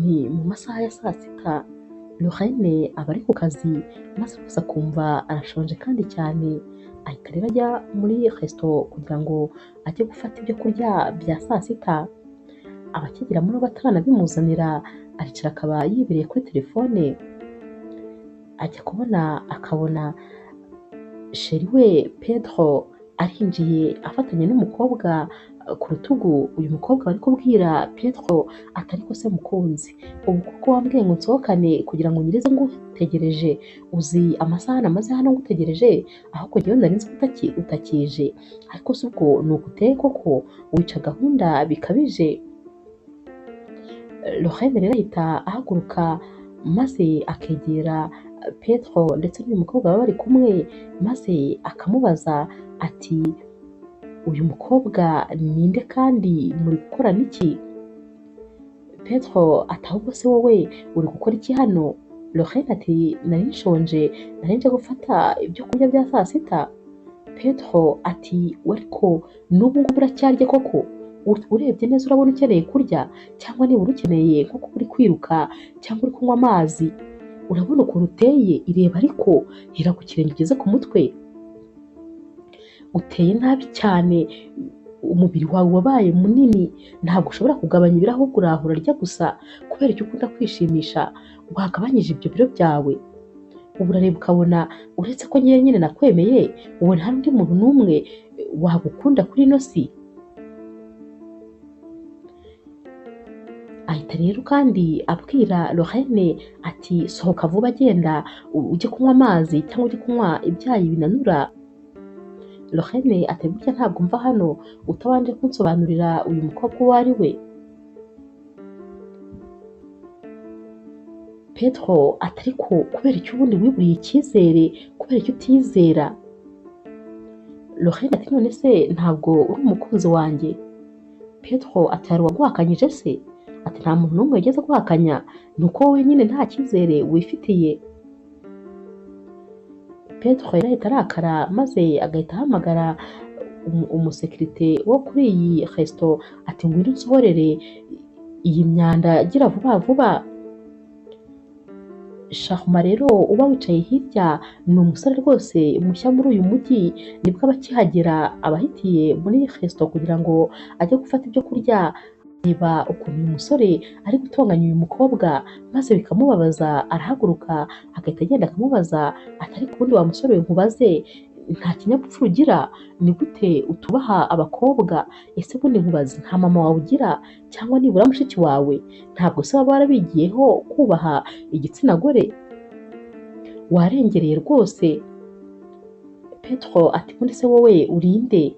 Ni mu masaha ya saa sita, Lorraine aba ari ku kazi maze rwose akumva arashonje kandi cyane, ahita rero ajya muri resto kugira ngo ajye gufata ibyo kurya bya saa sita. Abakigeramo rero bataranabimuzanira, aricara akaba yibereye kuri telefone, ajya kubona akabona chéri we Pedro arinjiye afatanye n'umukobwa ku rutugu. Uyu mukobwa bari kubwira Pedro ati ariko se mukunzi, ubu koko wambwiye ngo nsohokane kugira ngo nyirize ngutegereje, uzi amasaha namaze hano ngutegereje, ahubwo njyewe nari nzi ko utakije, ariko se ubwo ni uku uteye koko, wica gahunda bikabije. Lorraine rero ahita ahaguruka maze akegera Pedro ndetse n'uyu mukobwa baba bari kumwe, maze akamubaza ati uyu mukobwa ninde kandi muri gukorana iki? Pedro ati ahubwo se wowe uri gukora iki hano? Lorraine ati nari nshonje, nari nje gufata ibyo kurya bya saa sita. Pedro ati ariko n'ubu ngubu uracyarya koko? Urebye neza urabona ukeneye kurya, cyangwa nibura ukeneye nko kuba uri kwiruka cyangwa uri kunywa amazi, urabona ukuntu uteye, ireba ariko hera ku kirenge ugeze ku mutwe, uteye nabi cyane, umubiri wawe wabaye munini, ntabwo ushobora kugabanya ibiro ahubwo urahora urya gusa kubera icyo ukunda kwishimisha, wagabanyije ibyo biro byawe. Ubu urareba ukabona uretse ko ngewe nyine nakwemeye, ubona hari undi muntu n'umwe wagukunda kuri ino si? Ahita rero kandi abwira Lorraine ati sohoka vuba, agenda ujye kunywa amazi cyangwa ujye kunywa ibyayi binanura. Lorraine ati burya ntabwo mva hano utabanje kunsobanurira uyu mukobwa uwo ari we. Pedro ati ariko kubera icyo ubundi wiburiye icyizere, kubera icyo utizera? Lorraine ati none se ntabwo uri umukunzi wanjye? Pedro ati hari uwaguhakanyije se? Ati nta muntu n'umwe wigeze aguhakanya, ni uko wowe nyine nta cyizere wifitiye. Pedro rero ahita arakara maze agahita ahamagara umusekirite wo kuri iyi resto ati ngwino unsohorere iyi myanda gira vuba vuba. Sharma rero uba wicaye hirya ni umusore rwose mushya muri uyu mujyi, nibwo aba akihagera abahitiye muri resto kugira ngo ajye gufata ibyo kurya. Reba ukuntu uyu musore ari gutonganya uyu mukobwa maze bikamubabaza, arahaguruka agahita agenda akamubaza ati ariko ubundi wa musore we nkubaze, nta kinyabupfura ugira? Ni gute utubaha abakobwa? Ese ubundi nkubaze, nta mama wawe ugira cyangwa nibura mushiki wawe? Ntabwo se waba warabigiyeho kubaha igitsina gore? Warengereye rwose. Pedro ati ubundi se wowe urinde?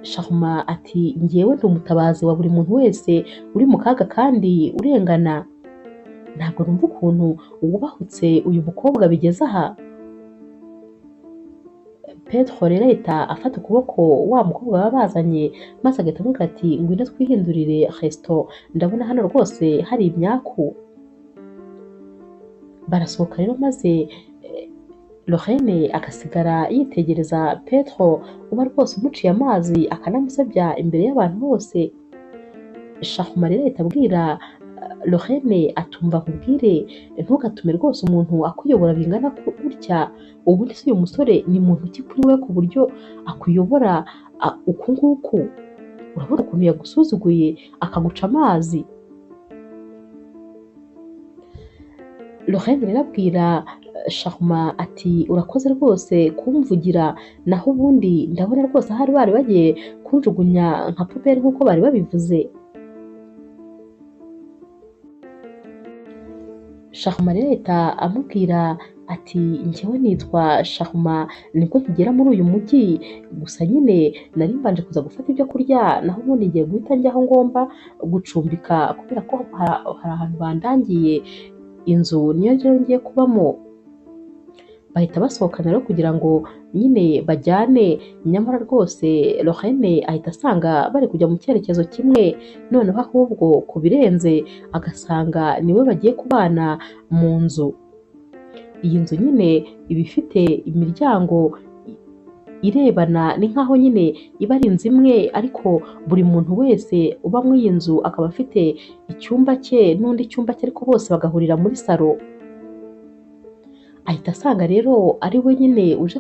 Sharma ati njyewe ndi umutabazi wa buri muntu wese uri mu kaga kandi urengana, ntabwo numva ukuntu wubahutse uyu mukobwa bigeze aha. Pedro rero ahita afata ukuboko wa mukobwa baba bazanye maze agahita amubwira ati ngwino twihindurire resto, ndabona hano rwose hari imyaku. Barasohoka rero maze Lorraine agasigara yitegereza Pedro uba rwose umuciye amazi akanamusebya imbere y'abantu bose. Sharma rero ahita abwira Lorraine atumva nkubwire, ntugatume rwose umuntu akuyobora bingana gutya, ubundi se uyu musore ni muntu ki kuri we ku buryo akuyobora uku nguku? Urabona ukuntu yagusuzuguye akaguca amazi. Lorraine rero abwira Sharma ati urakoze rwose kumvugira, naho ubundi ndabona rwose ahari bari bagiye kunjugunya nka puberi nk'uko bari babivuze. Sharma rero ahita amubwira ati njyewe nitwa Sharma, nibwo nkigera muri uyu mujyi, gusa nyine nari mbanje kuza gufata ibyo kurya, naho ubundi ngiye guhita njya aho ngomba gucumbika kubera ko hari ahantu bandangiye inzu, niyo rero ngiye kubamo. Bahita basohokana rero kugira ngo nyine bajyane, nyamara rwose Lorraine ahita asanga bari kujya mu cyerekezo kimwe, noneho ahubwo ku birenze agasanga niwe bagiye kubana mu nzu. Iyi nzu nyine iba ifite imiryango irebana, ni nkaho nyine iba ari inzu imwe ariko buri muntu wese uba muri iyi nzu akaba afite icyumba cye n'undi icyumba cye, ariko bose bagahurira muri salo. Ahita asanga rero ari we nyine uje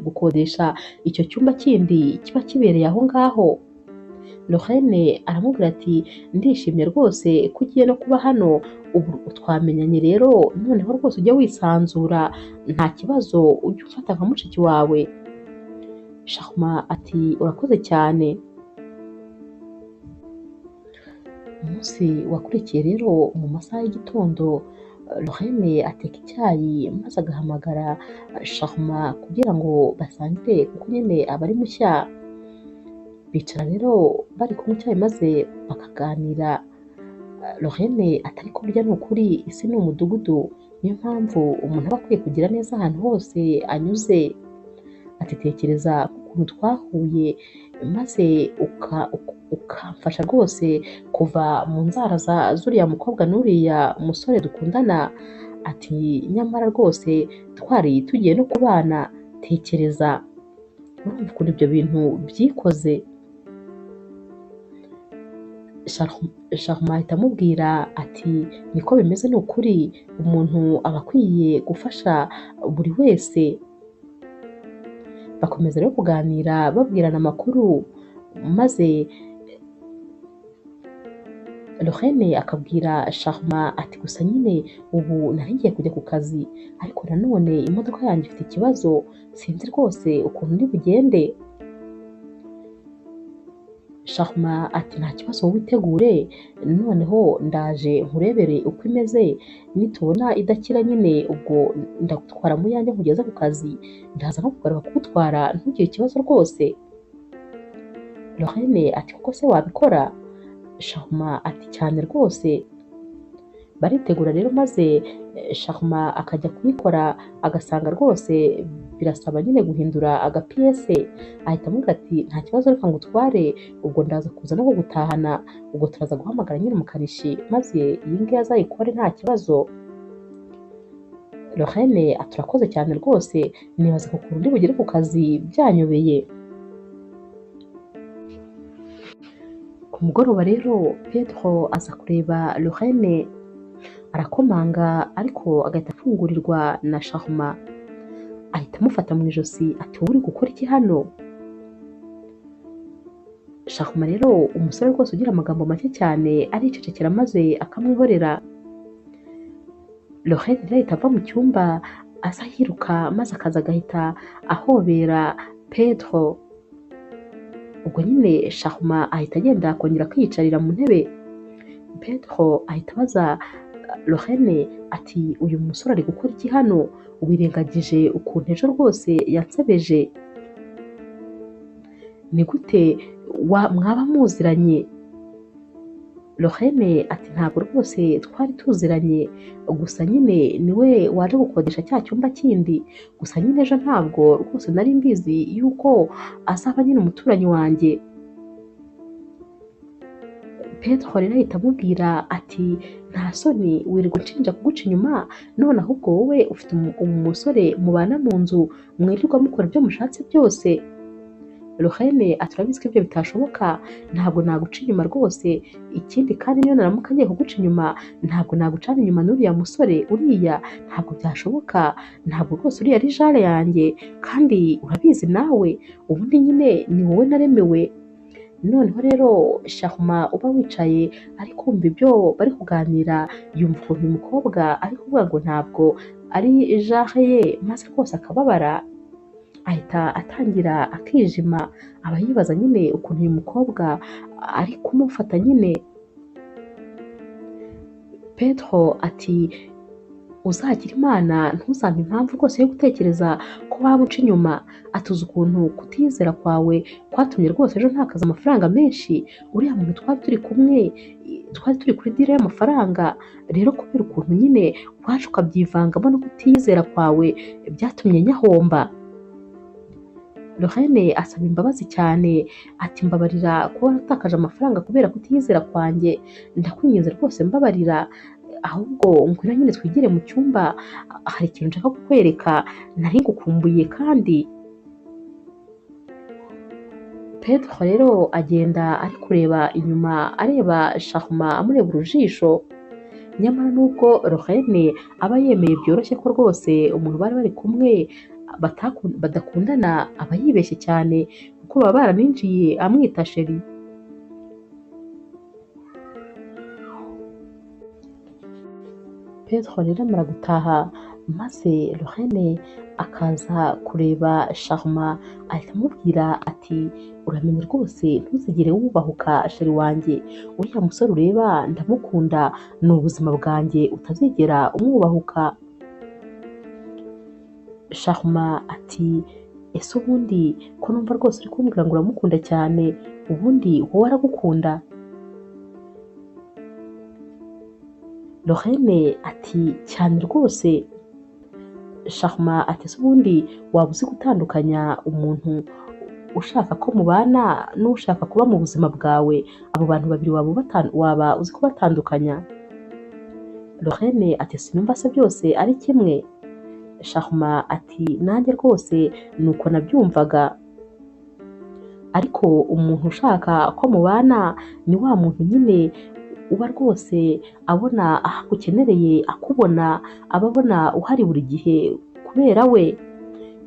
gukodesha icyo cyumba kindi kiba kibereye aho ngaho. Lorraine aramubwira ati ndishimye rwose ko ugiye no kuba hano, ubu twamenyanye rero noneho rwose ujye wisanzura nta kibazo, ujye ufata nka mushiki wawe. Sharma ati urakoze cyane. Umunsi wakurikiye rero mu masaha y'igitondo, Lorraine ateka icyayi maze agahamagara Sharma kugira ngo basangire kuko nyine aba ari mushya. Bicara rero bari kunywa icyayi maze bakaganira. Lorraine ati ariko burya ni ukuri isi ni umudugudu, niyo mpamvu umuntu aba akwiye kugira neza ahantu hose anyuze. Ati tekereza ukuntu twahuye maze ukamfasha rwose kuva mu nzara z'uriya mukobwa n'uriya musore dukundana. Ati nyamara rwose twari tugiye no kubana, tekereza urumva ukuntu ibyo bintu byikoze. Sharma ahita amubwira ati niko bimeze ni ukuri, umuntu aba akwiye gufasha buri wese. Bakomeza rero kuganira babwirana amakuru, maze Lorraine akabwira Sharma ati gusa nyine ubu nari ngiye kujya ku kazi, ariko nanone imodoka yanjye ifite ikibazo, sinzi rwose ukuntu ndi bugende. Sharma ati nta kibazo wowe witegure, noneho ndaje nkurebere uko imeze, nitubona idakira nyine ubwo ndagutwara mu yanjye nkugeze ku kazi, ndaza no kugaruka kugutwara ntugire ikibazo rwose. Lorraine ati kuko se wabikora? Sharma ati cyane rwose. Baritegura rero maze Sharma akajya kuyikora agasanga rwose birasaba nyine guhindura agapiyese. Ahita amubwira ati nta kibazo reka ngutware, ubwo ndaza kuza no kugutahana, ubwo turaza guhamagara nyine umukanishi maze iyi ngiyi azayikore nta kibazo. Lorraine ati urakoze cyane rwose, nibaza ukuntu ndi bugere ku kazi byanyobeye. Ku mugoroba rero Pedro aza kureba Lorraine, arakomanga ariko agahita afungurirwa na Sharma. Ahita amufata mu ijosi ati wowe uri gukora iki hano? Sharma rero umusore rwose ugira amagambo make cyane aricecekera maze akamwihorera. Lorraine rero ahita ava mu cyumba aza yiruka maze akaza agahita ahobera Pedro. Ubwo nyine Sharma ahita agenda akongera akiyicarira mu ntebe. Pedro ahita abaza Lorraine ati uyu musore ari gukora iki hano? Wirengagije ukuntu ejo rwose yansebeje? Ni gute mwaba muziranye? Lorraine ati ntabwo rwose twari tuziranye, gusa nyine niwe waje gukodesha cya cyumba kindi, gusa nyine ejo ntabwo rwose nari mbizi yuko azaba nyine umuturanyi wanjye. Pedro rero ahita amubwira ati nta soni wirirwa unshinja kuguca inyuma, none ahubwo wowe ufite umusore mubana mu nzu mwirirwa mukora ibyo mushatse byose. Lorraine ati urabizi ko ibyo bitashoboka, ntabwo naguca inyuma rwose, ikindi kandi niyo naramuka ngiye kuguca inyuma ntabwo nagucana inyuma n'uriya musore, uriya ntabwo byashoboka, ntabwo rwose uriya ari jare yanjye, kandi urabizi nawe ubundi nyine ni wowe naremewe. Noneho rero Sharma uba wicaye ari kumva ibyo bari kuganira, yumva ukuntu uyu mukobwa ari kuvuga ngo ntabwo ari jare ye, maze rwose akababara, ahita atangira akijima, aba yibaza nyine ukuntu uyu mukobwa ari kumufata nyine. Pedro ati uzagira Imana ntuzampe impamvu rwose yo gutekereza ko waba uca inyuma, atuzi ukuntu kutiyizera kwawe kwatumye rwose ejo ntakaza amafaranga menshi, uriya muntu twari turi kumwe twari turi kuri dira y'amafaranga, rero kubera ukuntu nyine waje ukabyivangamo no kutiyizera kwawe byatumye nyahomba. Lorraine asaba imbabazi cyane ati mbabarira kuba waratakaje amafaranga kubera kutiyizera kwanjye, ndakwinginze rwose mbabarira, ahubwo ngwino nyine twigire mu cyumba, hari ikintu nshaka kukwereka nari ngukumbuye kandi. Pedro rero agenda ari kureba inyuma, areba Sharma amureba urujisho. Nyamara nubwo Lorraine aba yemeye byoroshye ko rwose umuntu bari bari kumwe badakundana, aba yibeshye cyane kuko baba baraninjiye amwita sheri. Pedro rero amara gutaha, maze Lorraine akaza kureba Sharma, ahita amubwira ati uramenye rwose ntuzigere wubahuka sheri wanjye, uriya musore ureba ndamukunda, ni ubuzima bwanjye, utazigera umwubahuka. Sharma ati ese ubundi ko numva rwose uri kumbwira ngo uramukunda cyane, ubundi wowe aragukunda? Lorraine ati cyane rwose. Sharma ati ese ubundi waba uzi gutandukanya umuntu ushaka ko mubana n'ushaka kuba mu buzima bwawe? Abo bantu babiri waba uzi kubatandukanya? Lorraine ati sinumva se byose ari kimwe. Sharma ati nanjye rwose nuko nabyumvaga, ariko umuntu ushaka ko mubana ni wa muntu nyine uba rwose abona aho akukenereye, akubona, aba abona uhari buri gihe kubera we.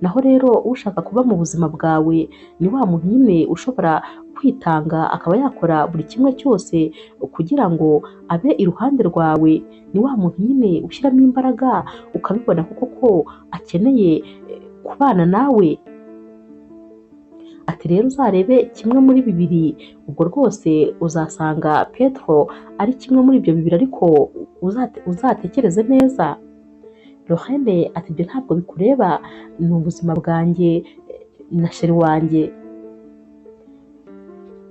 Naho rero ushaka kuba mu buzima bwawe ni wa muntu nyine ushobora kwitanga akaba yakora buri kimwe cyose kugira ngo abe iruhande rwawe, ni wa muntu nyine ushyiramo imbaraga ukabibona kuko ko akeneye kubana nawe. Ati rero uzarebe kimwe muri bibiri, ubwo rwose uzasanga Pedro ari kimwe muri ibyo bibiri, ariko uzatekereze neza. Lorraine ati ibyo ntabwo bikureba, ni ubuzima bwanjye na sheri wanjye.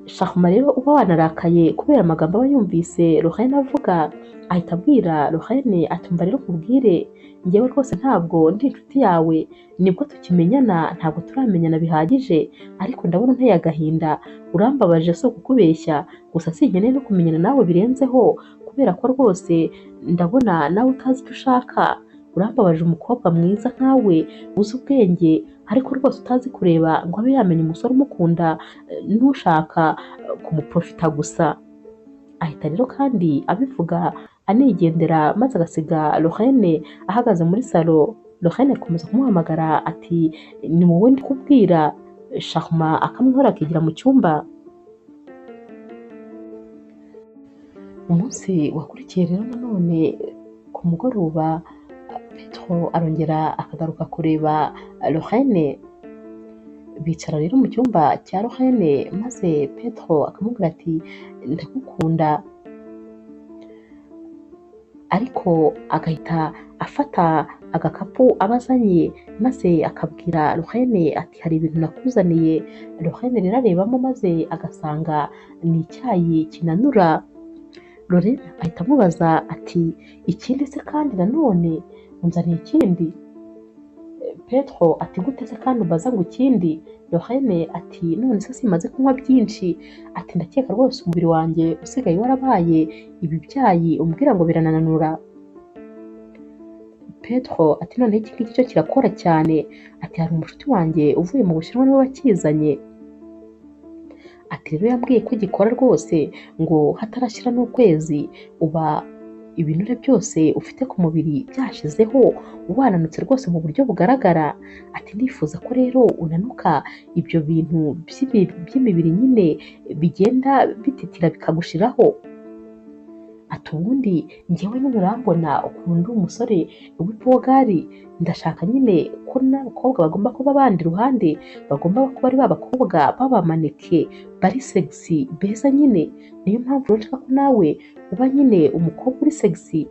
Sharma rero uba wanarakaye kubera amagambo aba yumvise Lorraine avuga, ahita abwira Lorraine ati umva rero nkubwire, njyewe rwose ntabwo ndi inshuti yawe, nibwo tukimenyana, ntabwo turamenyana bihagije, ariko ndabona unteye agahinda, urambabaje si ukukubeshya, gusa sinkeneye no kumenyana nawe birenzeho, kubera ko rwose ndabona nawe utazi icyo ushaka. Urambabaje umukobwa mwiza nkawe uzi ubwenge, ariko rwose utazi kureba ngo abe yamenya umusore umukunda n'ushaka kumuprofita gusa. Ahita rero kandi abivuga anigendera, maze agasiga Lorraine ahagaze muri salo. Lorraine akomeza kumuhamagara ati ni wowe ndi kubwira. Sharma akamwihora akigira mu cyumba. Umunsi wakurikiye rero nanone ku mugoroba, Pedro arongera akagaruka kureba Lorraine. Bicara rero mu cyumba cya Lorraine, maze Pedro akamubwira ati ndagukunda, ariko agahita afata agakapu abazanye, maze akabwira Lorraine ati hari ibintu nakuzaniye. Lorraine rero arebamo maze agasanga ni icyayi kinanura. Lorraine ahita amubaza ati ikindi se kandi nanone unzaniye ikindi? Pedro ati gute se kandi umbaza ngo ikindi? Lorraine ati none se simaze kunywa byinshi, ati ndakeka rwose umubiri wanjye usigaye warabaye ibi byayi umbwira ngo birananura. Pedro ati noneho iki ngiki cyo kirakora cyane, ati hari umushuti wanjye uvuye mu Bushinwa niwe wakizanye, ati rero yambwiye ko gikora rwose ngo hatarashyira n'ukwezi uba ibinure byose ufite ku mubiri byashizeho, wananutse rwose mu buryo bugaragara. Ati ndifuza ko rero unanuka ibyo bintu by'imibiri nyine bigenda bititira bikagushiraho. Ati ubundi njyewe nyine urambona ukuntu ndi umusore w'ipogari, ndashaka nyine ko n'abakobwa bagomba kuba bandi iruhande, bagomba kuba ari ba bakobwa b'abamaneke bari sexy beza nyine, niyo mpamvu rero nshaka ko nawe uba nyine umukobwa uri sexy.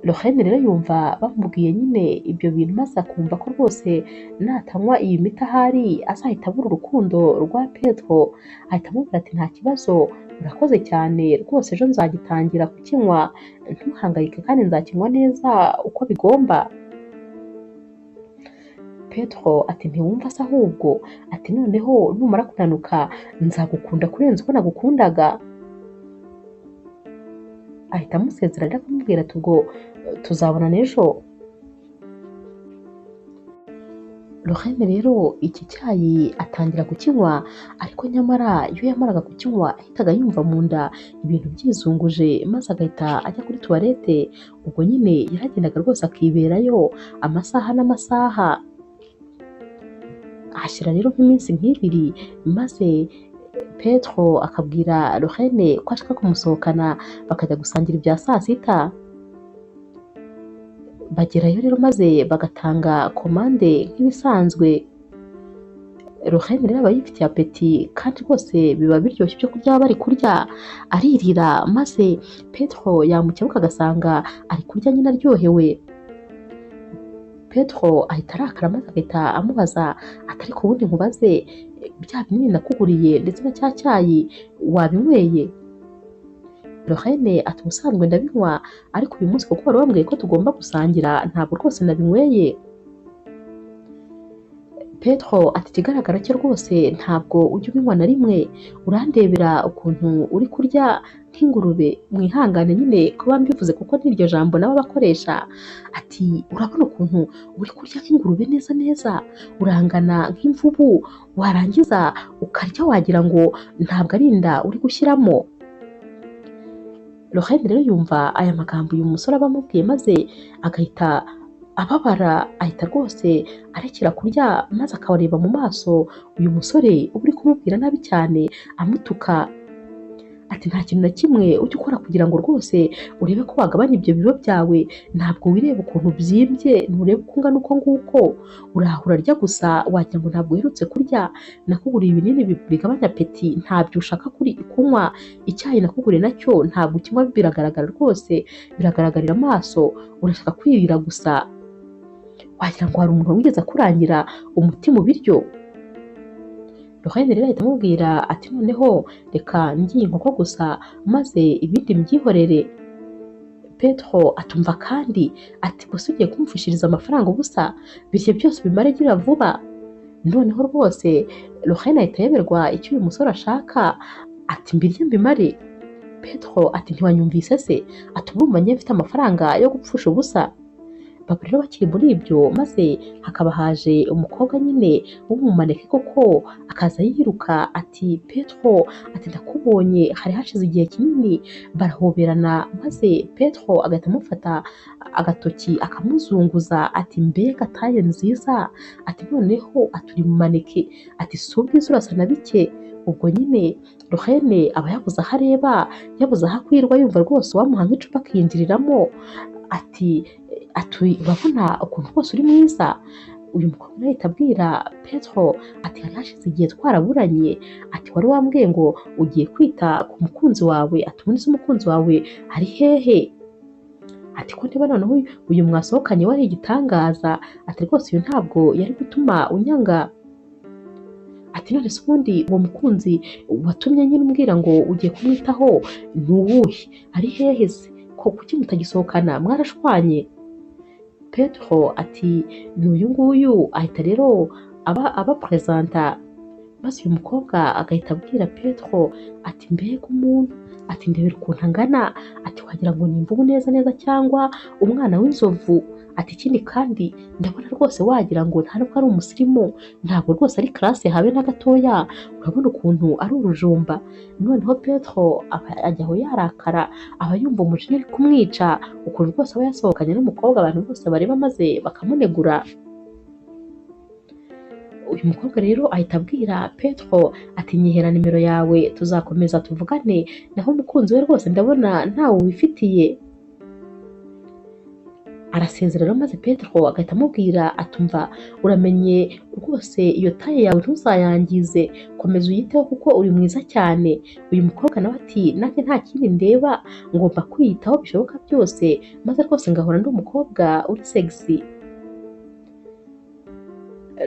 Lorraine rero yumva bamubwiye nyine ibyo bintu, maze akumva ko rwose natanywa iyi miti ahari azahita abura urukundo rwa Pedro. Ahita amubwira ati nta kibazo, urakoze cyane rwose, ejo nzagitangira kukinywa, ntuhangayike kandi nzakinywa neza uko bigomba. Pedro ati ntiwumva se ahubwo, ati noneho numara kunanuka nzagukunda kurenza uko nagukundaga. Ahita amusezera rero akamubwira ati ubwo tuzabonana ejo. Lorraine rero iki cyayi atangira kukinywa, ariko nyamara iyo yamaraga kukinywa yahitaga yumva mu nda ibintu byizunguje, maze agahita ajya kuri tuwarete. Ubwo nyine yaragendaga rwose akiberayo amasaha n'amasaha. Hashyira rero nk'iminsi nk'ibiri, maze Petro akabwira Lorraine ko ashaka kumusohokana bakajya gusangira ibya saa sita. Bagerayo rero maze bagatanga komande nk'ibisanzwe. Lorraine rero aba yifitiye apeti kandi rwose biba biryoshye ibyo kurya bari kurya, aririra maze Petro yamukebuka agasanga ari kurya nyine aryohewe. Petro ahita arakara maze agahita amubaza ati ariko ubundi nkubaze, bya binini nakuguriye ndetse na cya cyayi wabinyweye? Lorraine ati ubusanzwe ndabinywa, ariko uyu munsi kuko wari wambwiye ko tugomba gusangira ntabwo rwose nabinyweye. Petro ati ikigaragara cyo rwose ntabwo ujya ubinywa na rimwe, urandebera ukuntu uri kurya nk'ingurube, mwihangane nyine kuba mbivuze kuko n'iryo jambo nabo bakoresha. Ati urabona ukuntu uri kurya nk'ingurube neza neza, urangana nk'imvubu, warangiza ukarya wagira ngo ntabwo ari inda uri gushyiramo. Lorraine rero yumva aya magambo uyu musore aba amubwiye maze agahita ababara, ahita rwose arekera kurya maze akabareba mu maso uyu musore uba uri kumubwira nabi cyane amutuka. Ati nta kintu na kimwe ujya ukora kugira ngo rwose urebe ko wagabanya ibyo biro byawe, ntabwo wireba ukuntu ubyimbye, nturebe uko ungana uko nguko, urahura urarya gusa wagira ngo ntabwo uherutse kurya. Nakuguriye ibinini bigabanya apeti ntabyo ushaka kunywa, icyayi nakuguriye nacyo ntabwo ukinywa, biragaragara rwose, biragaragarira amaso, urashaka kwirira gusa, wagira ngo hari umuntu wigeze akurangira umuti mu biryo. Lorraine rero ahita amubwira ati noneho reka ndye inkoko gusa maze ibindi mbyihorere. Petro atumva kandi ati gusa ugiye kumfishiriza amafaranga ubusa, birya byose bimare gira vuba. Noneho rwose Lorraine ahita yemerwa icyo uyu musore ashaka, ati mbirye mbimare. Petro ati ntiwanyumvise se, ati urumva njye mfite amafaranga yo gupfusha ubusa. Baba rero bakiri muri ibyo, maze hakaba haje umukobwa nyine w'umumaneke koko, akaza yiruka ati Petro, ati ndakubonye, hari hashize igihe kinini. Barahoberana maze Petro agahita amufata agatoki akamuzunguza ati mbega taye nziza, ati noneho aturi mu maneke, ati si ubwiza urasa na bike. Ubwo nyine Lorraine aba yabuze aho areba, yabuze aho akwirwa, yumva rwose uwamuha nk'icupa akinjiriramo. Ati urabona ukuntu rwose uri mwiza. Uyu mukobwa ahita abwira Petro ati hari hashize igihe twaraburanye, ati wari wambwiye ngo ugiye kwita ku mukunzi wawe, ati ubundi se umukunzi wawe ari hehe? Ati ko niba noneho uyu mwasohokanye wari igitangaza, ati rwose uyu ntabwo yari gutuma unyanga. Ati none se ubundi uwo mukunzi watumye nyine umbwira ngo ugiye kumwitaho ni uwuhe? Ari hehe se? Ko kuki mutagisohokana, mwarashwanye? Petro ati ni uyu nguyu. Ahita rero aba perezanta, maze uyu mukobwa agahita abwira Petro ati mbega umuntu, ati ndebera ukuntu angana, ati wagira ngo ni imvubu neza neza cyangwa umwana w'inzovu, ati ikindi kandi ndabona rwose wagira ngo nta nubwo ari umusirimu, ntabwo rwose ari classe habe na gatoya, urabona ukuntu ari urujumba. Noneho Petro ajya aho yarakara, aba yumva umujinya uri kumwica, ukuntu rwose aba yasohokanye n'umukobwa abantu bose bareba maze bakamunegura. Uyu mukobwa rero ahita abwira Petro ati nyihera nimero yawe tuzakomeza tuvugane, naho umukunzi we rwose ndabona ntawe wifitiye. Arasezera rero maze Petro agahita amubwira atumva uramenye rwose iyo taye yawe ntuzayangize, komeza uyiteho kuko uri mwiza cyane. Uyu mukobwa nawe ati nanjye nta kindi ndeba, ngomba kwiyitaho bishoboka byose, maze rwose ngahora ndi umukobwa uri sexy.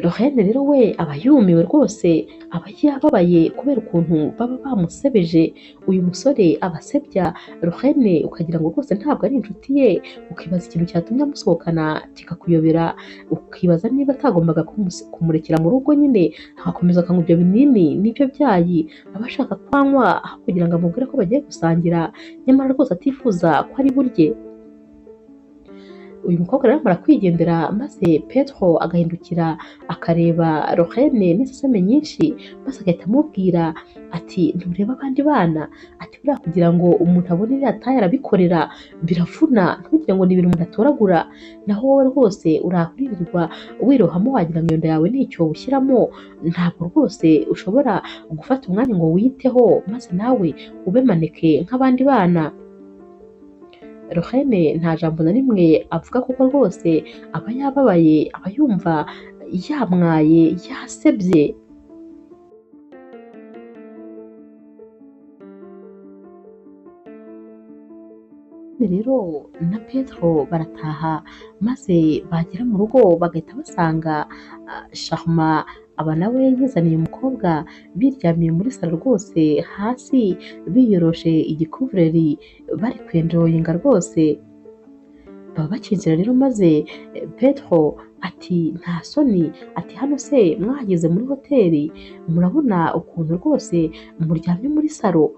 Lorraine rero we aba yumiwe rwose, aba yababaye kubera ukuntu baba bamusebeje. Uyu musore abasebya Lorraine ukagira ngo rwose ntabwo ari inshuti ye, ukibaza ikintu cyatumye amusohokana kikakuyobera, ukibaza niba atagombaga kumurekera mu rugo nyine agakomeza akanywa ibyo binini n'ibyo byayi aba ashaka kwanywa, aho kugira ngo amubwire ko bagiye gusangira, nyamara rwose atifuza ko ari burye. Uyu mukobwa rero amara kwigendera maze Petro agahindukira akareba Lorraine n'iseseme nyinshi, maze agahita amubwira ati ntureba abandi bana, ati buriya kugira ngo umuntu abone iriya taye arabikorera biravuna, ntugire ngo ni ibintu umuntu atoragura, naho wowe rwose urahuririrwa wirohamo wagira ngo iyo nda yawe ni icyobo ushyiramo, ntabwo rwose ushobora gufata umwanya ngo wiyiteho maze nawe ube maneke nk'abandi bana. Lorraine nta jambo na rimwe avuga kuko rwose aba yababaye, aba yumva yamwaye, yasebye. Rero na Petro barataha maze bagera mu rugo bagahita basanga Sharma aba nawe yizaniye umukobwa, biryamiye muri salo rwose hasi biyoroshe igikuvureri bari kwenjoyinga rwose. Baba bakinjira rero maze Petro ati nta soni, ati hano se mwahageze muri hoteli murabona ukuntu rwose muryamye muri salo.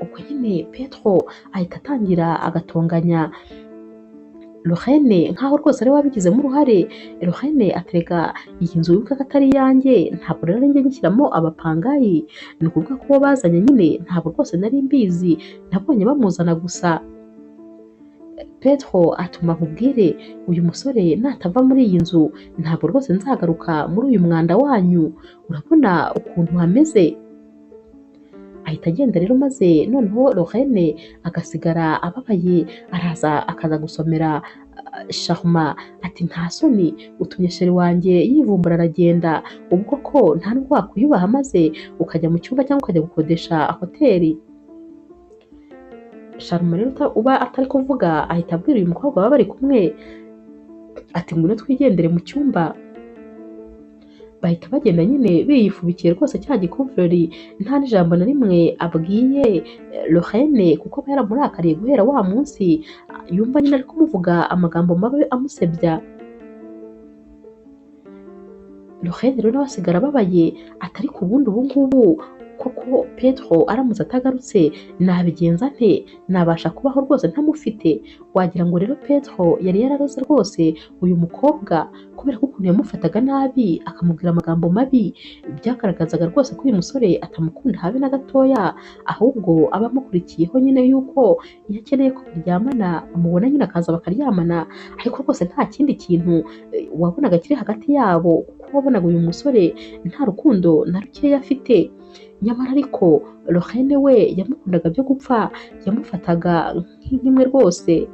Ubwo nyine Petro ahita atangira agatonganya Lorraine nkaho rwose ari we wabigizemo uruhare. Lorraine atereka iyi nzu wibuka ko atari iyanjye, ntabwo rero njye nyishyiramo abapangayi, ni ukuvuga ko uwo bazanye nyine ntabwo rwose nari mbizi, nabonye bamuzana gusa. Petro atuma nkubwire uyu musore natava muri iyi nzu ntabwo rwose nzagaruka muri uyu mwanda wanyu, urabona ukuntu hameze. Ahita agenda rero maze noneho Lorraine agasigara ababaye, araza akaza gusomera Sharma ati nta soni utumye sheri wanjye yivumbura aragenda, ubwo ko nta nubwo wakwiyubaha maze ukajya mu cyumba cyangwa ukajya gukodesha hoteli. Sharma rero uba atari kuvuga ahita abwira uyu mukobwa baba bari kumwe ati ngwino twigendere mu cyumba. Bahita bagenda nyine biyifubikiye rwose cya gikuvureri, nta n'ijambo na rimwe abwiye Lorraine kuko aba yaramurakariye guhera wa munsi yumva nyine ari kumuvuga amagambo mabi amusebya. Lorraine rero nawe asigara ababaye atari ku bundi ubu ngubu koko Petro aramutse atagarutse nabigenza nte, nabasha kubaho rwose ntamufite. Wagira ngo rero Petro yari yararoze rwose uyu mukobwa kubera ko ukuntu yamufataga nabi akamubwira amagambo mabi, byagaragazaga rwose ko uyu musore atamukunda habe na gatoya, ahubwo aba amukurikiyeho nyine yuko iyo akeneye ko baryamana amubona nyine akaza bakaryamana, ariko rwose nta kindi kintu wabonaga kiri hagati yabo kuko wabonaga uyu musore nta rukundo na rukeya afite. Nyamara ariko Lorraine we yamukundaga byo gupfa, yamufataga nk'imwe rwose.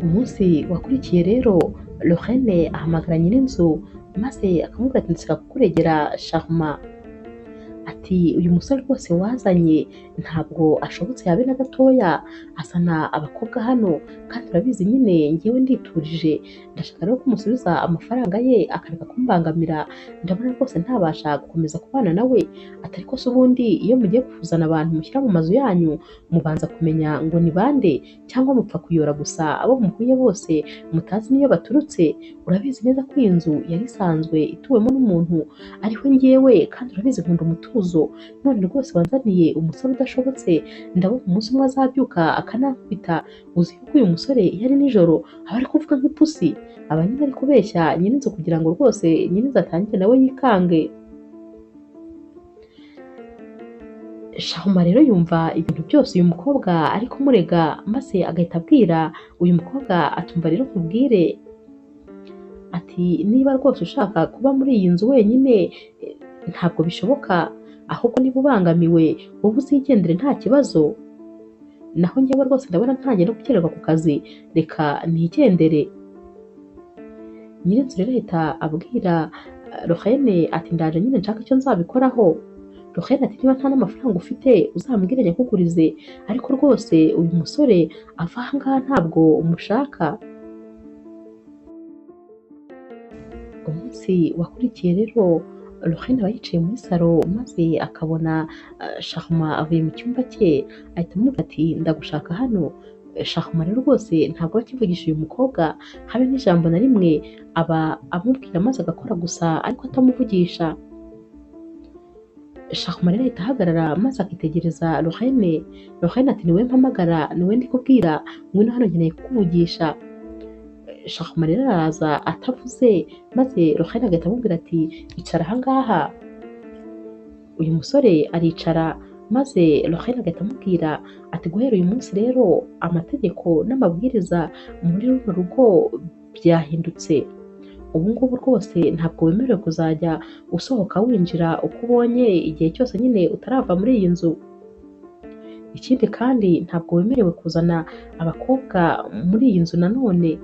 Umunsi wakurikiye rero Lorraine ahamagara nyir'inzu maze akamubwira ati ndashaka kukuregera Sharma, ati uyu musore rwose wazanye ntabwo ashobotse habe na gatoya, azana abakobwa hano kandi urabizi nyine ngewe nditurije, ndashaka rero kumusubiza amafaranga ye akareka kumbangamira, ndabona rwose ntabasha gukomeza kubana nawe. Atari ko se ubundi iyo mugiye kuzana abantu mushyira mu mazu yanyu mubanza kumenya ngo ni bande, cyangwa mupfa kuyora gusa abo muhuye bose mutazi n'iyo baturutse? Urabizi neza ko iyi nzu yari isanzwe ituwemo n'umuntu ariho ngewe, kandi urabizi nkunda umutuzo, none rwose wanzaniye umusore udashobotse, ndabona umunsi umwe azabyuka akanankubita. Uzi yuko uyu musore iyo ari nijoro aba ari kuvuga nk'ipusi, aba nyine ari kubeshya nyir'inzu kugira ngo rwose nyir'inzu atangire nawe yikange. Sharma rero yumva ibintu byose uyu mukobwa ari kumurega, maze agahita abwira uyu mukobwa atumva rero nkubwire ati niba rwose ushaka kuba muri iyi nzu wenyine ntabwo bishoboka, ahubwo niba ubangamiwe wowe uzigendere nta kibazo, naho njyewe rwose ndabona ntangiye no gukererwa ku kazi, reka nigendere. Nyir'inzu rero ahita abwira Lorraine ati ndaje nyine nshaka icyo nzabikoraho. Lorraine ati niba nta n'amafaranga ufite uzambwire nyakugurize, ariko rwose uyu musore ava aha ngaha ntabwo umushaka. Umunsi wakurikiye rero Lorraine aba yicaye muri salo maze akabona Sharma avuye mu cyumba cye, ahita amubwira ati ndagushaka hano. Sharma rero rwose ntabwo aba akivugisha uyu mukobwa habe n'ijambo na rimwe, aba amubwira maze agakora gusa ariko atamuvugisha. Sharma rero ahita ahagarara maze akitegereza Lorraine. Lorraine ati niwe mpamagara, niwe ndi kubwira, ngwino hano nkeneye kukuvugisha. Sharma rero araza atavuze, maze Lorraine agahita amubwira ati icara aha ngaha. Uyu musore aricara, maze Lorraine agahita amubwira ati guhera uyu munsi rero amategeko n'amabwiriza muri runo rugo byahindutse. Ubu ngubu rwose ntabwo wemerewe kuzajya usohoka winjira uko ubonye igihe cyose nyine utarava muri iyi nzu. Ikindi kandi ntabwo wemerewe kuzana abakobwa muri iyi nzu nanone.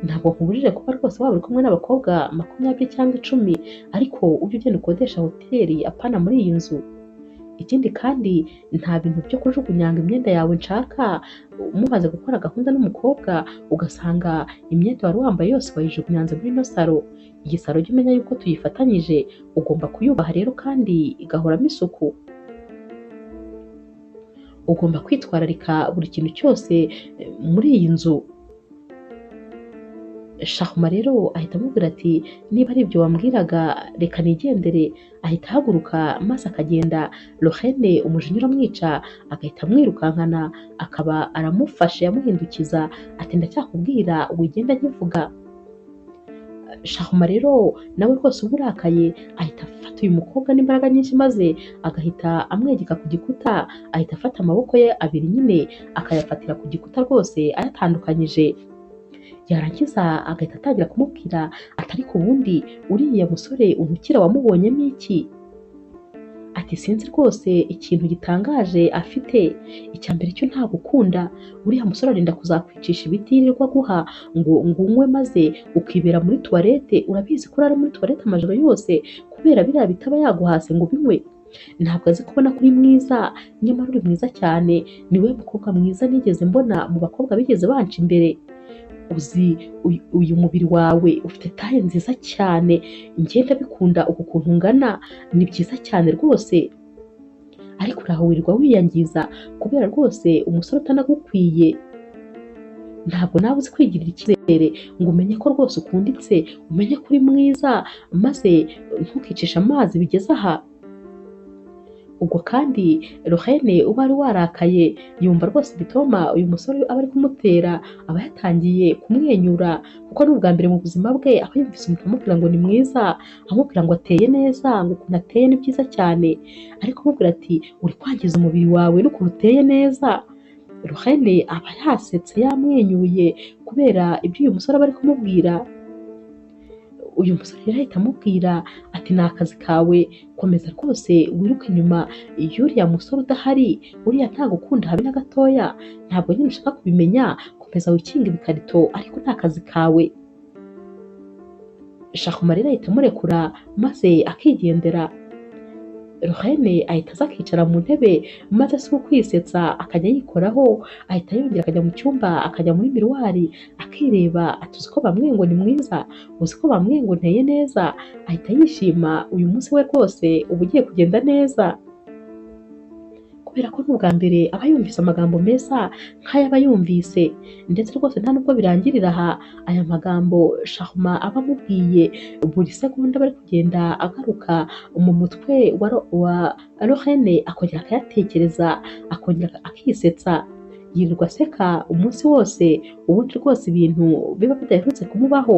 Ntabwo nkubujije kuba rwose waba uri kumwe n'abakobwa 20 cyangwa 10, ariko ujye ugenda ukodesha hoteli apana muri iyi nzu. Ikindi kandi nta bintu byo kujugunyanga imyenda yawe nshaka, mumaze gukora gahunda n'umukobwa ugasanga imyenda wari wambaye yose wayijugunyanze muri ino saro. Iyi saro jya umenya yuko tuyifatanyije, ugomba kuyubaha rero kandi igahoramo isuku. Ugomba kwitwararika buri kintu cyose muri iyi nzu. Sharma rero ahita amubwira ati niba ari ibyo wambwiraga reka nigendere. Ahita ahaguruka maze akagenda. Lorraine umujinya uramwica, agahita amwirukankana, akaba aramufashe amuhindukiza ati ndacyakubwira wigenda nkivuga. Sharma rero nawe rwose uba urakaye, ahita afata uyu mukobwa n'imbaraga nyinshi maze agahita amwegeka ku gikuta, ahita afata amaboko ye abiri nyine akayafatira ku gikuta rwose ayatandukanyije. Yarangiza agahita atangira kumubwira ati ariko ubundi uriya musore untukira wamubonyemo iki? Ati sinzi rwose ikintu gitangaje afite, icya mbere cyo ntagukunda, uriya musore arinda kuzakwicisha ibiti yirirwa aguha ngo unywe maze ukibera muri tuwarete, urabizi ko urara muri tuwarete amajoro yose kubera biriya bitaba yaguhase ngo ubinywe. Ntabwo azi kubona ko uri mwiza, nyamara uri mwiza cyane, niwe mukobwa mwiza nigeze mbona mu bakobwa bigeze banca imbere. Uzi uyu mubiri wawe ufite taye nziza cyane, njye ndabikunda uku kuntu ungana, ni byiza cyane rwose, ariko uraho wirirwa wiyangiza kubera rwose umusore utanagukwiye. Ntabwo nawe uzi kwigirira icyizere ngo umenye ko rwose ukunditse, umenye ko uri mwiza, maze ntukicishe amazi bigeze aha. Ubwo kandi Lorraine uba ari warakaye yumva rwose bitoma uyu musore aba ari kumutera, aba yatangiye kumwenyura kuko ni ubwa mbere mu buzima bwe aba yumvise umuntu amubwira ngo ni mwiza, amubwira ngo ateye neza, ngo ukuntu ateye ni byiza cyane, ariko amubwira ati uri kwangiza umubiri wawe n'ukuntu uteye neza. Lorraine aba yasetse yamwenyuye kubera ibyo uyu musore aba ari kumubwira. Uyu musore rero ahita amubwira ati ni akazi kawe, komeza rwose wiruke inyuma y'uriya musore udahari, uriya ntagukunda habe na gatoya, ntabwo nyine ushaka kubimenya, komeza wikinge ibikarito ariko ni akazi kawe. Sharma rero ahita amurekura maze akigendera. Lorraine ahita aza akicara mu ntebe maze si ukwisetsa akajya yikoraho, ahita yongera akajya mu cyumba akajya muri miruwari akireba, ati uzi ko bamwe ngo ni mwiza, uzi ko bamwe ngo nteye neza, ahita yishima uyu munsi we rwose uba ugiye kugenda neza. Kubera ko n'ubwa mbere aba yumvise amagambo meza nk'aya aba yumvise, ndetse rwose nta nubwo birangirira aha, aya magambo Sharma aba amubwiye buri segonda bari kugenda agaruka mu mutwe wa Lorraine, akongera akayatekereza, akongera akisetsa, yirirwa aseka umunsi wose, ubundi rwose ibintu biba bidaherutse kumubaho.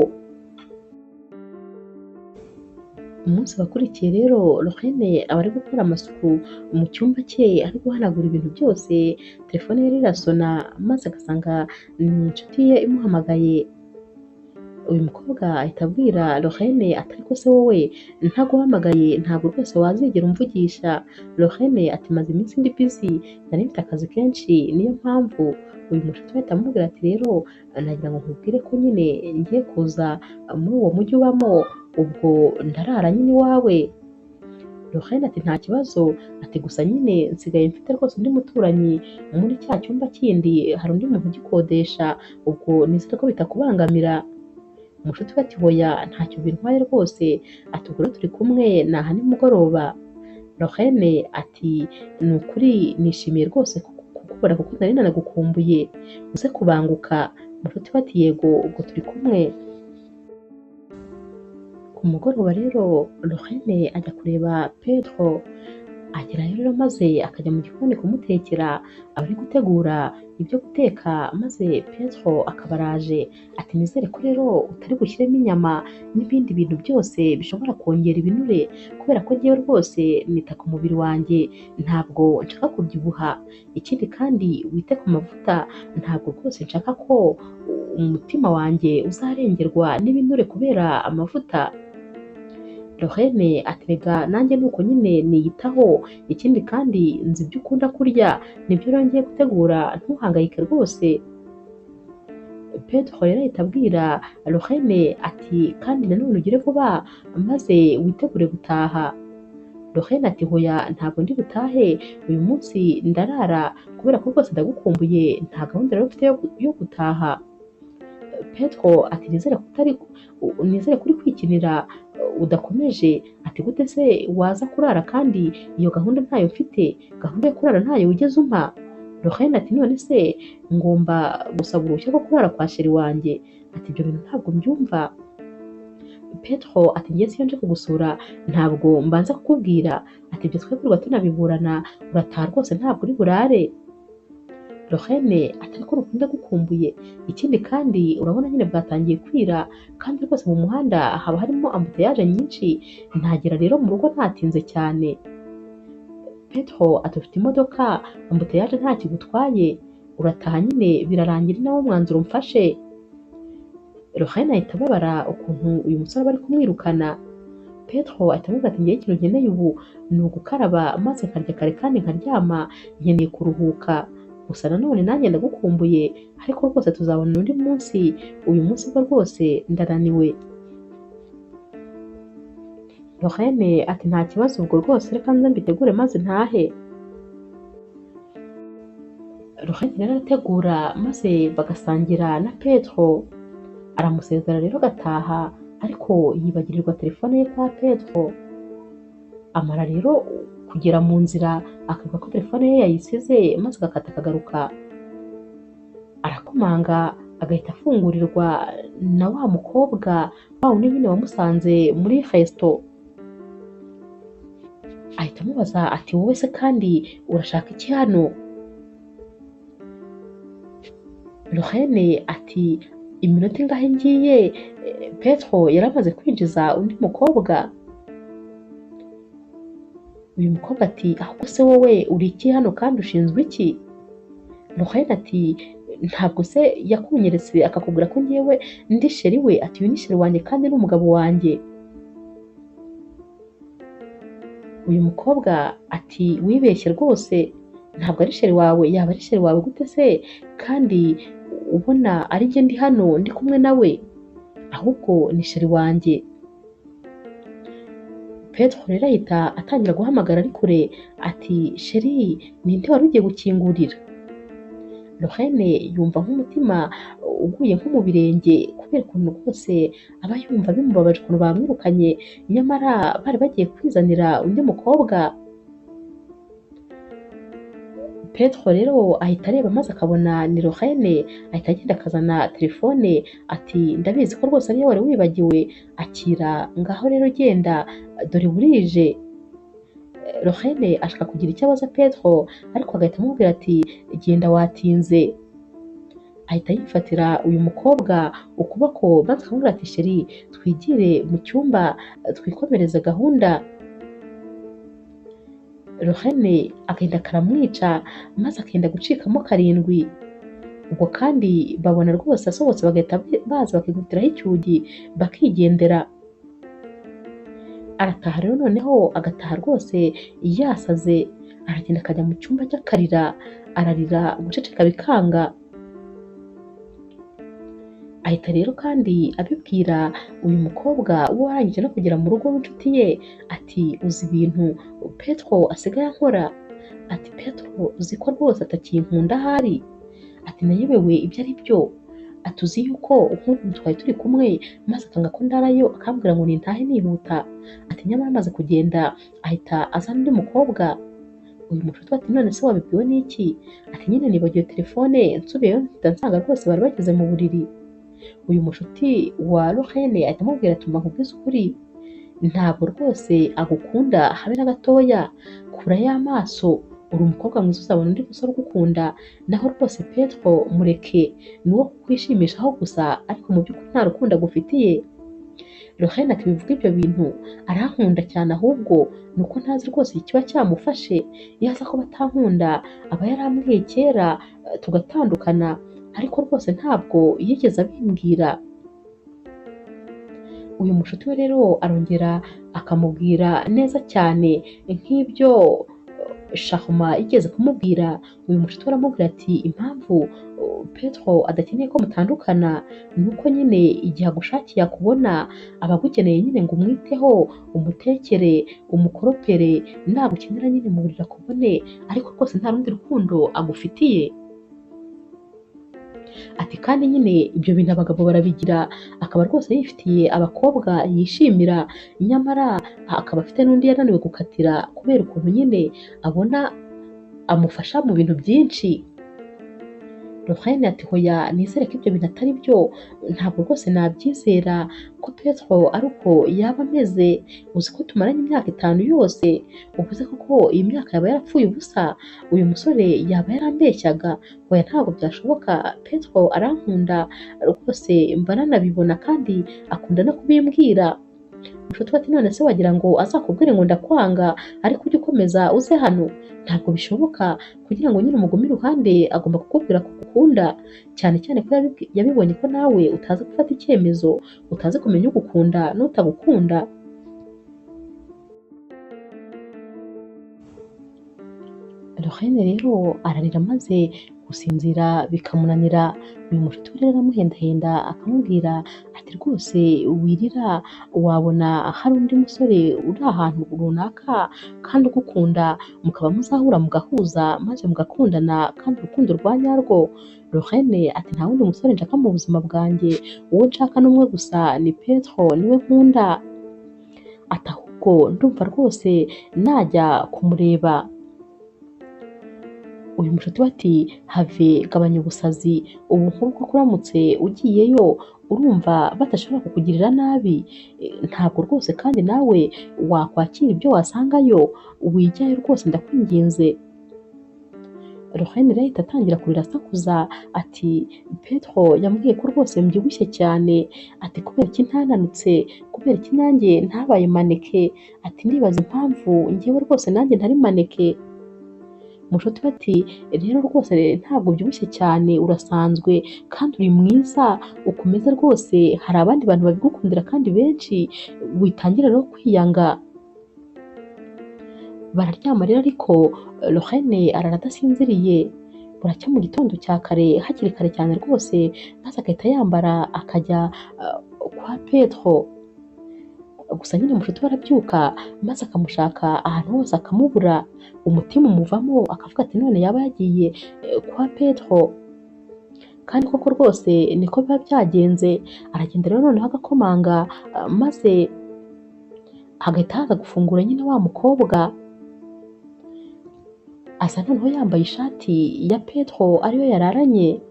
Umunsi wakurikiye rero Lorraine aba ari gukora amasuku mu cyumba cye, ari guhanagura ibintu byose, telefone ye irasona maze agasanga ni inshuti ye imuhamagaye. Uyu mukobwa ahita abwira Lorraine ati ariko se wowe ntaguhamagaye ntabwo rwose wazigera umvugisha. Lorraine ati maze iminsi ndi busy, nari mfite akazi kenshi niyo mpamvu. Uyu mushuti we ahita amubwira ati rero nagira ngo nkubwire ko nyine ngiye kuza muri uwo mujyi ubamo, ubwo ndarara nyine iwawe. Lorraine ati nta kibazo, ati gusa nyine nsigaye mfite rwose undi muturanyi muri cya cyumba kindi, hari undi muntu ugikodesha, ubwo nizere ko bitakubangamira. Umushuti we ati hoya ntacyo bintwaye rwose, ati ubwo rero turi kumwe ni aha nimugoroba. Lorraine ati ni ukuri nishimiye rwose kukubona kuko nari nanagukumbuye, uze kubanguka. Umushuti we ati yego ubwo turi kumwe. Ku mugoroba rero Lorraine ajya kureba Pedro, agerayo rero maze akajya mu gikoni kumutekera, aba ari gutegura ibyo guteka maze Pedro akaba araje ati nizere ko rero utari bushyiremo inyama n'ibindi bintu byose bishobora kongera ibinure kubera ko njyewe rwose nita ku mubiri wanjye ntabwo nshaka kubyibuha, ikindi kandi wite ku mavuta ntabwo rwose nshaka ko umutima wanjye uzarengerwa n'ibinure kubera amavuta. Lorraine ati rega nanjye nuko nyine niyitaho, ikindi kandi nzi ibyo ukunda kurya nibyo rero ngiye gutegura ntuhangayike rwose. Pedro rero ahita abwira Lorraine ati kandi nanone ugire vuba maze witegure gutaha. Lorraine ati hoya ntabwo ndi butahe uyu munsi ndarara kubera ko rwose ndagukumbuye nta gahunda rero mfite yo gutaha. Pedro ati nizere ko utari nizere ko uri kwikinira udakomeje, ati gute se waza kurara kandi iyo gahunda ntayo mfite, gahunda yo kurara ntayo wigeze umpa. Lorraine ati none se ngomba gusaba uruhushya rwo kurara kwa sheri wanjye, ati ibyo bintu ntabwo mbyumva. Pedro ati njye siyo nje kugusura ntabwo mbanza kukubwira, ati ibyo twebwe tunabiburana urataha rwose ntabwo uri burare. Lorraine ati ariko nukunda gukumbuye, ikindi kandi urabona nyine bwatangiye kwira kandi rwose mu muhanda haba harimo ambutiyaje nyinshi, ntagera rero mu rugo ntatinze cyane. Pedro ati ufite imodoka ambutiyaje nta kigutwaye urataha nyine birarangira nawo mwanzuro mfashe. Lorraine ahita ababara ukuntu uyu musore aba ari kumwirukana. Pedro ahita amubwira ati njyewe ikintu nkeneye ubu ni ugukaraba maze nkarya kare kandi nkaryama, nkeneye kuruhuka. Gusa nanone nanjye ndagukumbuye ariko rwose tuzabona undi munsi, uyu munsi bwo rwose ndananiwe. Lorraine ati nta kibazo ubwo rwose reka nze mbitegure maze ntahe. Lorraine rero arategura maze bagasangira na Pedro, aramusezera rero agataha ariko yibagirirwa telefone ye kwa Pedro. Amara rero kugera mu nzira akavuga ko telefone ye yayisize maze agakata akagaruka, arakomanga agahita afungurirwa na wa mukobwa wa wundi nyine wamusanze muri resto. Ahita amubaza ati wowe se kandi urashaka iki hano? Lorraine ati iminota ingahe ngiye, Pedro yari amaze kwinjiza undi mukobwa. Uyu mukobwa ati ahubwo se wowe uri iki hano kandi ushinzwe iki? Lorraine ati ntabwo se yakunyeretse akakubwira ko ngewe ndi sheri we, ati uyu ni sheri wanjye kandi ni umugabo wanjye. Uyu mukobwa ati wibeshye rwose ntabwo ari sheri wawe, yaba ari sheri wawe gute se kandi ubona ari njye ndi hano ndi kumwe nawe, ahubwo ni sheri wanjye. Pedro rero ahita atangira guhamagara ari kure ati sheri ninde wari ugiye gukingurira? Lorraine yumva nk'umutima uguye nko mu birenge kubera ukuntu rwose aba yumva bimubabaje ukuntu bamwirukanye nyamara bari bagiye kwizanira undi mukobwa. Pedro rero ahita areba maze akabona ni Lorraine, ahita agenda akazana telefone ati ndabizi ko rwose ariyo wari wibagiwe, akira ngaho rero genda dore burije. Lorraine ashaka kugira icyo abaza Pedro ariko agahita amubwira ati genda watinze. Ahita yifatira uyu mukobwa ukuboko maze akamubwira ati sheri twigire mu cyumba twikomereze gahunda. Lorraine akenda karamwica maze akenda gucikamo karindwi. Ubwo kandi babona rwose asohotse bagahita baza bakikubitiraho icyugi bakigendera. Arataha rero noneho agataha rwose yasaze, aragenda akajya mu cyumba cy'akarira, ararira guceceka bikanga. Ahita rero kandi abibwira uyu mukobwa we warangije no kugera mu rugo w'inshuti ye ati uzi ibintu Pedro asigaye ankora, ati Pedro uzi ko rwose atakinkunda ahari, ati nayobewe ibyo ari byo, ati uzi yuko nk'ubu twari turi kumwe maze akanga ko ndarayo akambwira ngo nintahe nihuta, ati nyamara amaze kugenda ahita azana undi mukobwa. Uyu mushuti ati none se wabibwiwe n'iki? Ati nyine nibagiwe telefone nsubiyeyo mpita nsanga rwose bari bageze mu buriri. Uyu mushuti wa Lorraine ahita amubwira ati mba nkubwize ukuri, Ntabwo rwose agukunda habe na gatoya, kurayo amaso, uri umukobwa mwiza uzabona undi musore ugukunda, naho rwose Petro mureke, ni uwo kukwishimishaho gusa ariko mu by'ukuri nta rukundo agufitiye. Lorraine ati bivuga ibyo bintu arankunda cyane, ahubwo ni uko ntazi rwose ikiba cyamufashe, iyo aza kuba atankunda aba yarambwiye kera tugatandukana, ariko rwose ntabwo yigeze abimbwira. Uyu mushuti we rero arongera akamubwira neza cyane nk'ibyo Sharma yigeze kumubwira. Uyu mushuti we aramubwira ati impamvu Petro adakeneye ko mutandukana ni uko nyine igihe agushakiye akubona aba agukeneye nyine ngo umwiteho, umutekere, umukoropere, nagukenera nyine mu buriri akubone, ariko rwose nta rundi rukundo agufitiye. Ati kandi nyine ibyo bintu abagabo barabigira, akaba rwose yifitiye abakobwa yishimira, nyamara akaba afite n'undi yananiwe gukatira kubera ukuntu nyine abona amufasha mu bintu byinshi. Lorraine ati hoya nizere ko ibyo bintu atari byo, ntabwo rwose nabyizera ko Petro ari uko yaba ameze, uzi ko tumaranye imyaka 5 yose, uvuze koko iyi myaka yaba yarapfuye ubusa, uyu musore yaba yarambeshyaga, hoya ntabwo byashoboka, Petro arankunda rwose mba nanabibona kandi akunda no kubimbwira. Mushuti we ati none se wagira ngo azakubwire ngo ndakwanga ariko ujye ukomeza uze hano, ntabwo bishoboka, kugira ngo nyine umugume iruhande agomba kukubwira ko agukunda, cyane cyane ko yabibonye ko nawe utazi gufata icyemezo, utazi kumenya ugukunda n'utagukunda. Lorraine rero ararira maze gusinzira bikamunanira. Uyu mushuti we rero aramuhendahenda akamubwira ati rwose wirira, wabona hari undi musore uri ahantu runaka kandi ugukunda, mukaba muzahura mugahuza maze mugakundana kandi urukundo rwa nyarwo. Lorraine ati nta wundi musore nshaka mu buzima bwanjye, uwo nshaka ni umwe gusa, ni Petro, niwe nkunda. Ati ahubwo ndumva rwose najya kumureba. Uyu mushuti we ati have, gabanya ubusazi, ubu nk'ubwo kuramutse ugiyeyo urumva badashobora kukugirira nabi, ntabwo rwose kandi nawe wakwakira ibyo wasangayo, wijyayo rwose ndakwinginze. Lorraine rero ahita atangira kurira asakuza ati Petro yambwiye ko rwose mbyibushye cyane, ati kubera iki ntananutse, kubera iki nanjye ntabaye maneke, ati ndibaza impamvu njyewe rwose nanjye ntari maneke. Mushuti we ati rero rwose ntabwo ubyibushye cyane, urasanzwe kandi uri mwiza, ukomeze rwose, hari abandi bantu babigukundira kandi benshi, witangira rero kwiyanga. Bararyama rero ariko Lorraine arara adasinziriye, buracya mu gitondo cya kare hakiri kare cyane rwose, maze agahita yambara akajya kwa Petro. Gusa nyine mushuti we arabyuka maze akamushaka ahantu hose akamubura, umutima umuvamo akavuga ati none yaba yagiye kwa Petro. Kandi koko rwose niko biba byagenze, aragenda rero noneho agakomanga maze agahita haza gufungura nyine wa mukobwa, asa noneho yambaye ishati ya Petro ariyo yararanye.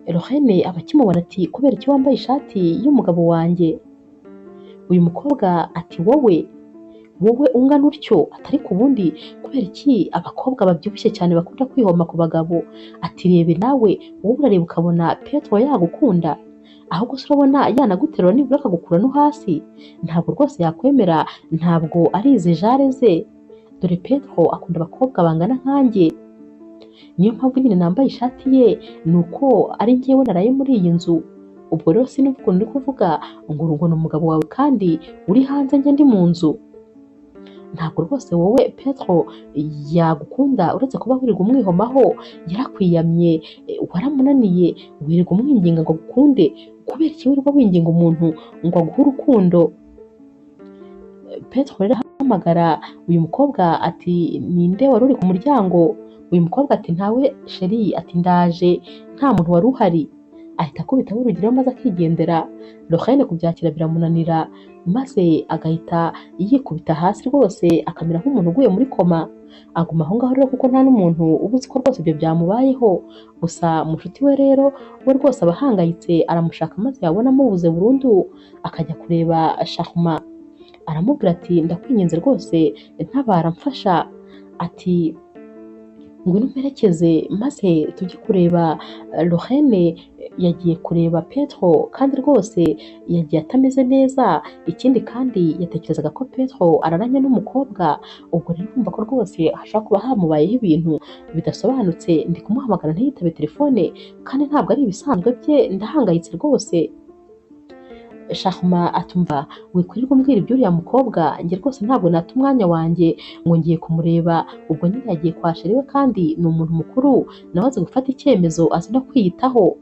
Lorraine aba akimubona ati kubera iki wambaye ishati y'umugabo wanjye? Uyu mukobwa ati wowe ungana utyo, atari ku bundi kubera iki abakobwa babyibushye cyane bakunda kwihoma ku bagabo? Ati rebe nawe, wowe urareba ukabona Petro yagukunda, ahubwo se urabona yanaguterura nibura akagukura no hasi, ntabwo rwose yakwemera, ntabwo ari izi jare ze, dore Petro akunda abakobwa bangana nkanjye, niyo mpamvu nyine nambaye ishati ye, ni uko ari njyewe naraye muri iyi nzu. Ubwo rero sinumva ukuntu uri kuvuga ngo ni umugabo wawe kandi uri hanze njye ndi mu nzu. Ntabwo rwose wowe Petro yagukunda, uretse kuba wirirwa umwihomaho, yarakwiyamye, waramunaniye, wirirwa umwinginga ngo agukunde, kubera iki wirirwa winginga umuntu ngo aguhe urukundo? Petro rero ahamagara uyu mukobwa ati ninde wari uri ku muryango? Uyu mukobwa ati ntawe sheri, ati ndaje, nta muntu wari uhari. Ahita akubitaho urugero maze akigendera. Lorraine kubyakira biramunanira, maze agahita yikubita hasi rwose akamera nk'umuntu uguye muri koma. Aguma aho ngaho rero kuko nta n'umuntu uba uzi ko rwose ibyo byamubayeho. Gusa mushuti we rero we rwose aba ahangayitse, aramushaka maze yabona amubuze burundu akajya kureba Sharma. Aramubwira ati ndakwinginze rwose ntabara mfasha, ati ngwino umperekeze maze tujye kureba Lorraine yagiye kureba Petro kandi rwose yagiye atameze neza, ikindi kandi yatekerezaga ko Petro araranye n'umukobwa, ubwo rero urumva ko rwose hashobora kuba hamubayeho ibintu bidasobanutse, ndi kumuhamagara ntiyitabe telefone kandi ntabwo ari ibisanzwe bye, ndahangayitse rwose. Sharma atumva wikwirirwa umbwira iby'uriya mukobwa, njye rwose ntabwo nata umwanya wanjye ngo ngiye kumureba, ubwo nyine yagiye kwa chéri we kandi ni umuntu mukuru nawe azi gufata icyemezo, azi no kwiyitaho,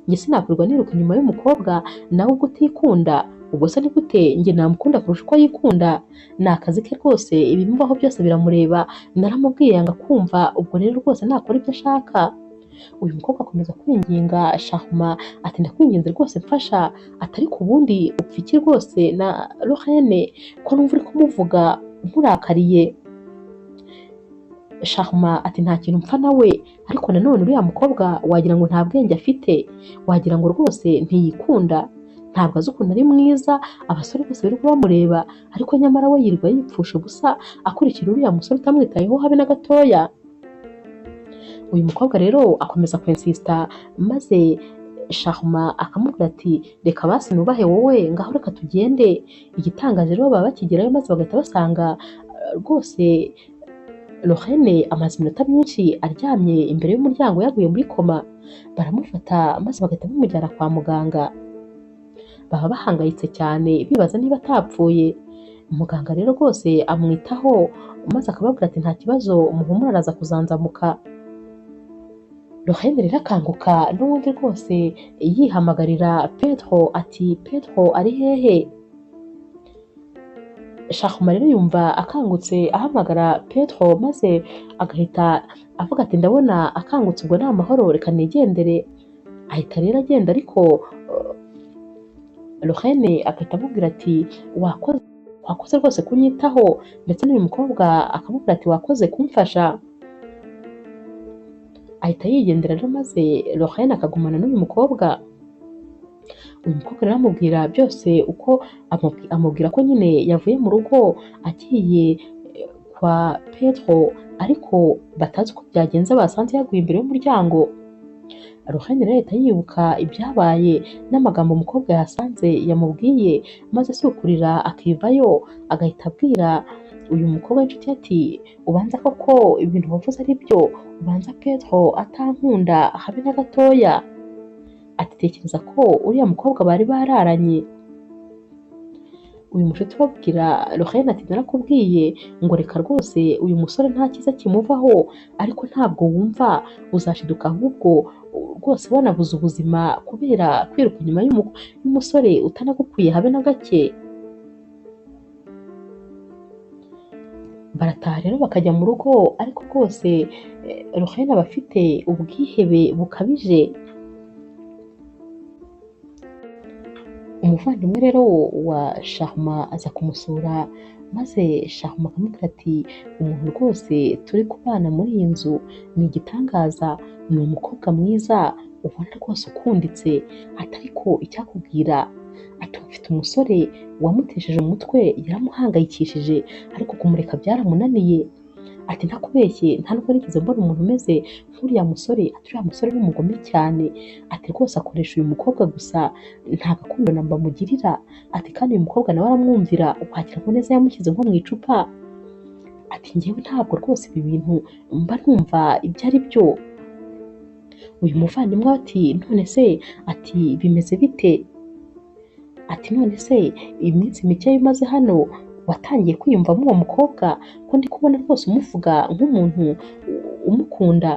njye sinakwirwa niruka inyuma y'umukobwa nawe ubwo utikunda, ubwo se ni gute njye namukunda kurusha uko yikunda? Ni akazi ke rwose, ibimubaho byose biramureba, naramubwiye yanga kumva, ubwo rero rwose nakora ibyo ashaka. Uyu mukobwa akomeza kwinginga Sharma ati ndakwinginze rwose mfasha, atari ku bundi upfa iki rwose na Lorraine ko numva uri kumuvuga nkurakariye. Sharma ati nta kintu mpfa nawe, ariko nanone uriya mukobwa wagira ngo nta bwenge afite, wagira ngo rwose ntiyikunda, ntabwo azi ukuntu ari mwiza, abasore bose birirwa bamureba, ariko nyamara we yirirwa yipfusha ubusa akurikira uriya musore utamwitayeho habe na gatoya. Uyu mukobwa rero akomeza kwensista maze Sharma akamubwira ati reka basi nubahe wowe, ngaho reka tugende. Igitangaje rero baba bakigerayo maze bagahita basanga rwose Lorraine amaze iminota myinshi aryamye imbere y'umuryango yaguye muri koma, baramufata maze bagahita bamujyana kwa muganga. Baba bahangayitse cyane bibaza niba atapfuye. Muganga rero rwose amwitaho maze akababwira ati nta kibazo muhumure araza kuzanzamuka. Lorraine rero akanguka n'ubundi rwose yihamagarira Petro ati Petro ari hehe? Sharma rero yumva akangutse ahamagara Petro maze agahita avuga ati ndabona akangutse ubwo ni amahoro reka nigendere. Ahita rero agenda, ariko Lorraine agahita amubwira ati wakoze rwose kunyitaho, ndetse n'uyu mukobwa akamubwira ati wakoze kumfasha. Ahita yigendera rero maze Lorraine akagumana n'uyu mukobwa. Uyu mukobwa rero amubwira byose uko amubwira ko nyine yavuye mu rugo agiye kwa Petro, ariko batazi uko byagenze basanze yaguye imbere y'umuryango. Lorraine rero ahita yibuka ibyabaye n'amagambo umukobwa yasanze yamubwiye, maze si ukurira akivayo, agahita abwira uyu mukobwa w'inshuti ati ubanza koko ibintu wavuze ari byo, ubanza Petro atankunda habe na gatoya. Ati tekereza ko uriya mukobwa bari bararanye. Uyu mushuti babwira Lorraine ati narakubwiye ngo reka rwose uyu musore nta cyiza kimuvaho, ariko ntabwo wumva, uzashiduka ahubwo rwose wanabuze ubuzima kubera kwiruka inyuma y'umusore utanagukwiye habe na gake. Barataha rero bakajya mu rugo, ariko rwose Lorraine aba afite ubwihebe bukabije. Umuvandimwe rero wa Sharma aza kumusura maze Sharma akamubwira ati umuntu rwose turi kubana muri iyi nzu ni igitangaza, ni umukobwa mwiza ubona rwose ukunditse, ati ariko icyakubwira ati mfite umusore wamutesheje umutwe yaramuhangayikishije, ariko kumureka byaramunaniye. Ati ntakubeshye nta nubwo nigeze mbona umuntu umeze nk'uriya musore, ati uriya musore ni umugome cyane, ati rwose akoresha uyu mukobwa gusa nta gakundo na mba amugirira, ati kandi uyu mukobwa nawe aramwumvira wagira ngo neza yamushyize nko mu icupa, ati njyewe ntabwo rwose ibi bintu mba numva ibyo ari byo. Uyu muvandimwe ati none se ati bimeze bite? Ati none se iminsi mike umaze hano watangiye kwiyumvamo uwo mukobwa ko ndi kubona rwose umuvuga nk'umuntu umukunda?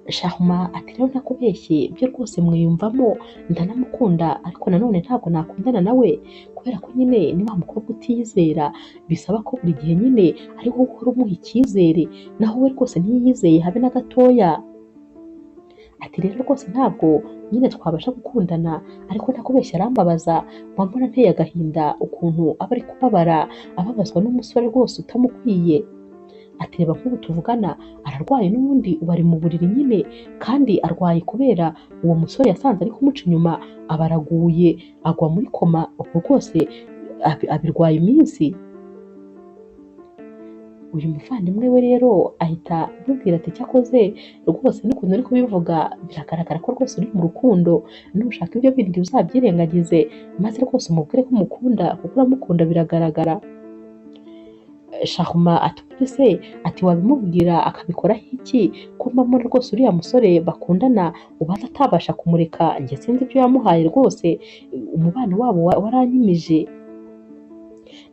Sharma ati rero ntakubeshye byo rwose mwiyumvamo ndanamukunda, ariko nanone ntabwo nakundana nawe kubera ko nyine ni wa mukobwa utiyizera, bisaba ko buri gihe nyine ari wowe uhora umuha icyizere, naho we rwose ntiyiyizeye habe na gatoya. Ati rero rwose ntabwo nyine twabasha gukundana, ariko ntakubeshya arambabaza, mbona nteye agahinda ukuntu aba ari kubabara ababazwa n'umusore rwose utamukwiye. Ati reba nk'ubu tuvugana ararwaye n'ubundi ubu ari mu buriri nyine, kandi arwaye kubera uwo musore yasanze ari kumuca inyuma, aba araguye agwa muri koma, ubwo rwose Abirwaye iminsi. Uyu muvandimwe we rero ahita amubwira ati cyakoze rwose n'ukuntu uri kubivuga biragaragara ko rwose uri mu rukundo, nushaka ibyo bindi uzabyirengagize maze rwose umubwire ko umukunda kuko uramukunda biragaragara. Sharma ati se ati wabimubwira akabikoraho iki ko mbona rwose uriya musore bakundana ubanza atabasha kumureka, njye sinzi ibyo yamuhaye rwose, umubano wabo waranyumije.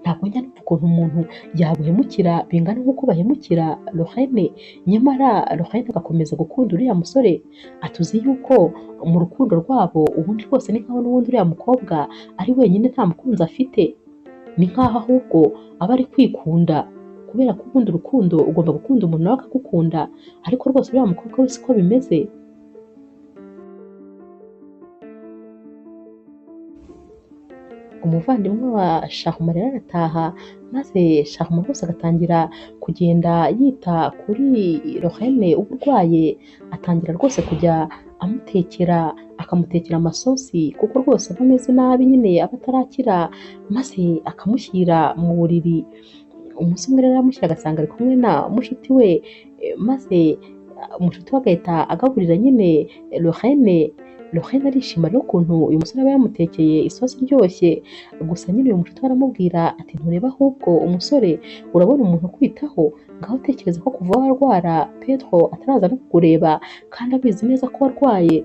Ntabwo njya numva ukuntu umuntu yaguhemukira bingana nk'uko bahemukira Lorraine, nyamara Lorraine agakomeza gukunda uriya musore. Atuzi yuko mu rukundo rwabo ubundi rwose ni nkaho n'ubundi uriya mukobwa ari wenyine nta mukunzi afite, ni nkaho ahubwo aba ari kwikunda, kubera ko ubundi urukundo ugomba gukunda umuntu nawe akagukunda, ariko rwose uriya mukobwa we siko bimeze. Umuvandimwe wa Sharma rero arataha, maze Sharma rwose agatangira kugenda yita kuri Lorraine uba urwaye, atangira rwose kujya amutekera, akamutekera amasosi kuko rwose aba ameze nabi nyine aba atarakira, maze akamushyira mu buriri. Umunsi umwe rero aramushyira agasanga ari kumwe na mushuti we, maze umushuti we agahita agaburira nyine Lorraine. Lorraine arishima rero ukuntu uyu musore aba yamutekeye isosi iryoshye, gusa nyine uyu mushuti we aramubwira ati ntureba ahubwo umusore urabona umuntu ukwitaho, ngaho utekereza ko kuva warwara Pedro ataraza no kukureba kandi abizi neza ko warwaye,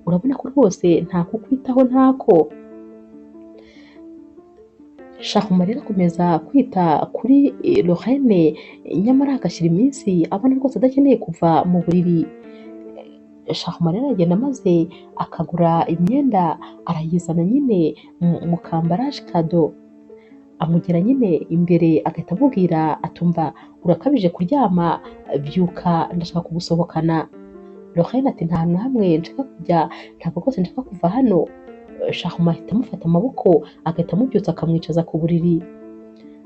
urabona ko rwose nta kukwitaho ntako. Sharma rero akomeza kwita kuri Lorraine, nyamara agashyira iminsi abona rwose adakeneye kuva mu buriri. Sharma rero aragenda maze akagura imyenda arayizana nyine mu kambaraje kado, amugera nyine imbere agahita amubwira atumva urakabije kuryama, byuka ndashaka kugusohokana. Lorraine ati nta hantu hamwe nshaka kujya, ntabwo rwose nshaka kuva hano. Sharma ahita amufata amaboko agahita amubyutsa akamwicaza ku buriri,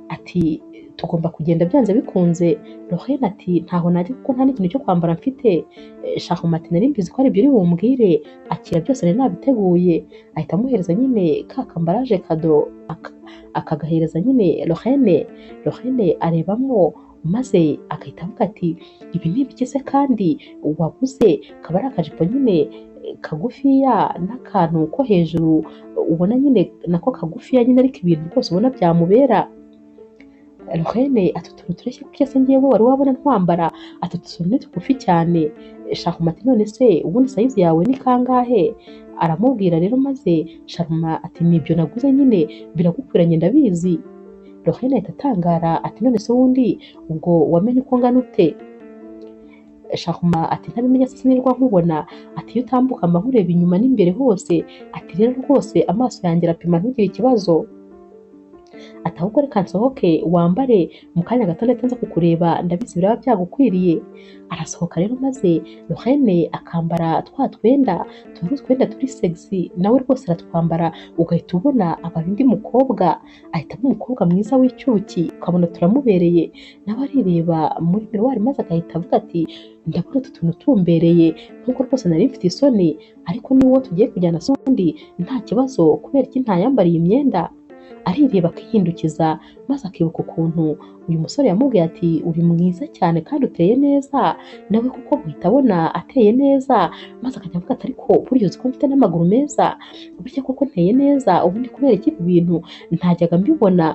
ati tugomba kugenda byanze bikunze. Lorraine ati ntaho najya kuko nta n'ikintu cyo kwambara mfite. Sharma ati nari mbizi ko ari ibyo uri bumbwire, akira byose nari nabiteguye. Ahita amuhereza nyine ka kambaraje kado akagahereza nyine Lorraine. Lorraine arebamo maze agahita avuga ati ibi ni ibiki se kandi waguze, kaba ari akajipo nyine kagufiya n'akantu ko hejuru ubona nyine nako kagufiya nyine, ariko ibintu rwose ubona byamubera. Lorraine ati utuntu tureshya gutya se ngewe wari wabona ntwambara, ati utuntu ni tugufi cyane. Sharma ati none se ubundi sayizi yawe ni kangahe? Aramubwira rero maze Sharma ati nibyo naguze nyine biragukwiranye ndabizi. Lorraine ahita atangara ati none se ubundi ubwo wamenye uko ngana ute? Sharma ati ntabimenya se sinirwa nkubona, ati iyo utambuka mba nkureba inyuma n'imbere hose, ati rero rwose amaso yanjye arapima ntugire ikibazo, ati ahubwo reka nsohoke wambare mu kanya gato ndahita nza kukureba ndabizi biraba byagukwiriye. Arasohoka rero maze Lorraine akambara twa twenda turi utwenda turi sexy, nawe rwose aratwambara ugahita ubona aba undi mukobwa, ahita aba umukobwa mwiza w'icyuki ukabona turamubereye. Nawe arireba muri miruwari maze agahita avuga ati ndabona utu tuntu tumbereye nkuko rwose nari mfite isoni, ariko niwo tugiye kujyana se ubundi nta kibazo kubera iki ntayambariye imyenda. Arireba akihindukiza maze akibuka ukuntu uyu musore yamubwiye ati uri mwiza cyane kandi uteye neza, nawe kuko guhita abona ateye neza maze akajya avuga ati ariko burya uzi ko mfite n'amaguru meza, burya koko nteye neza, ubundi kubera iki ibi bintu ntajyaga mbibona.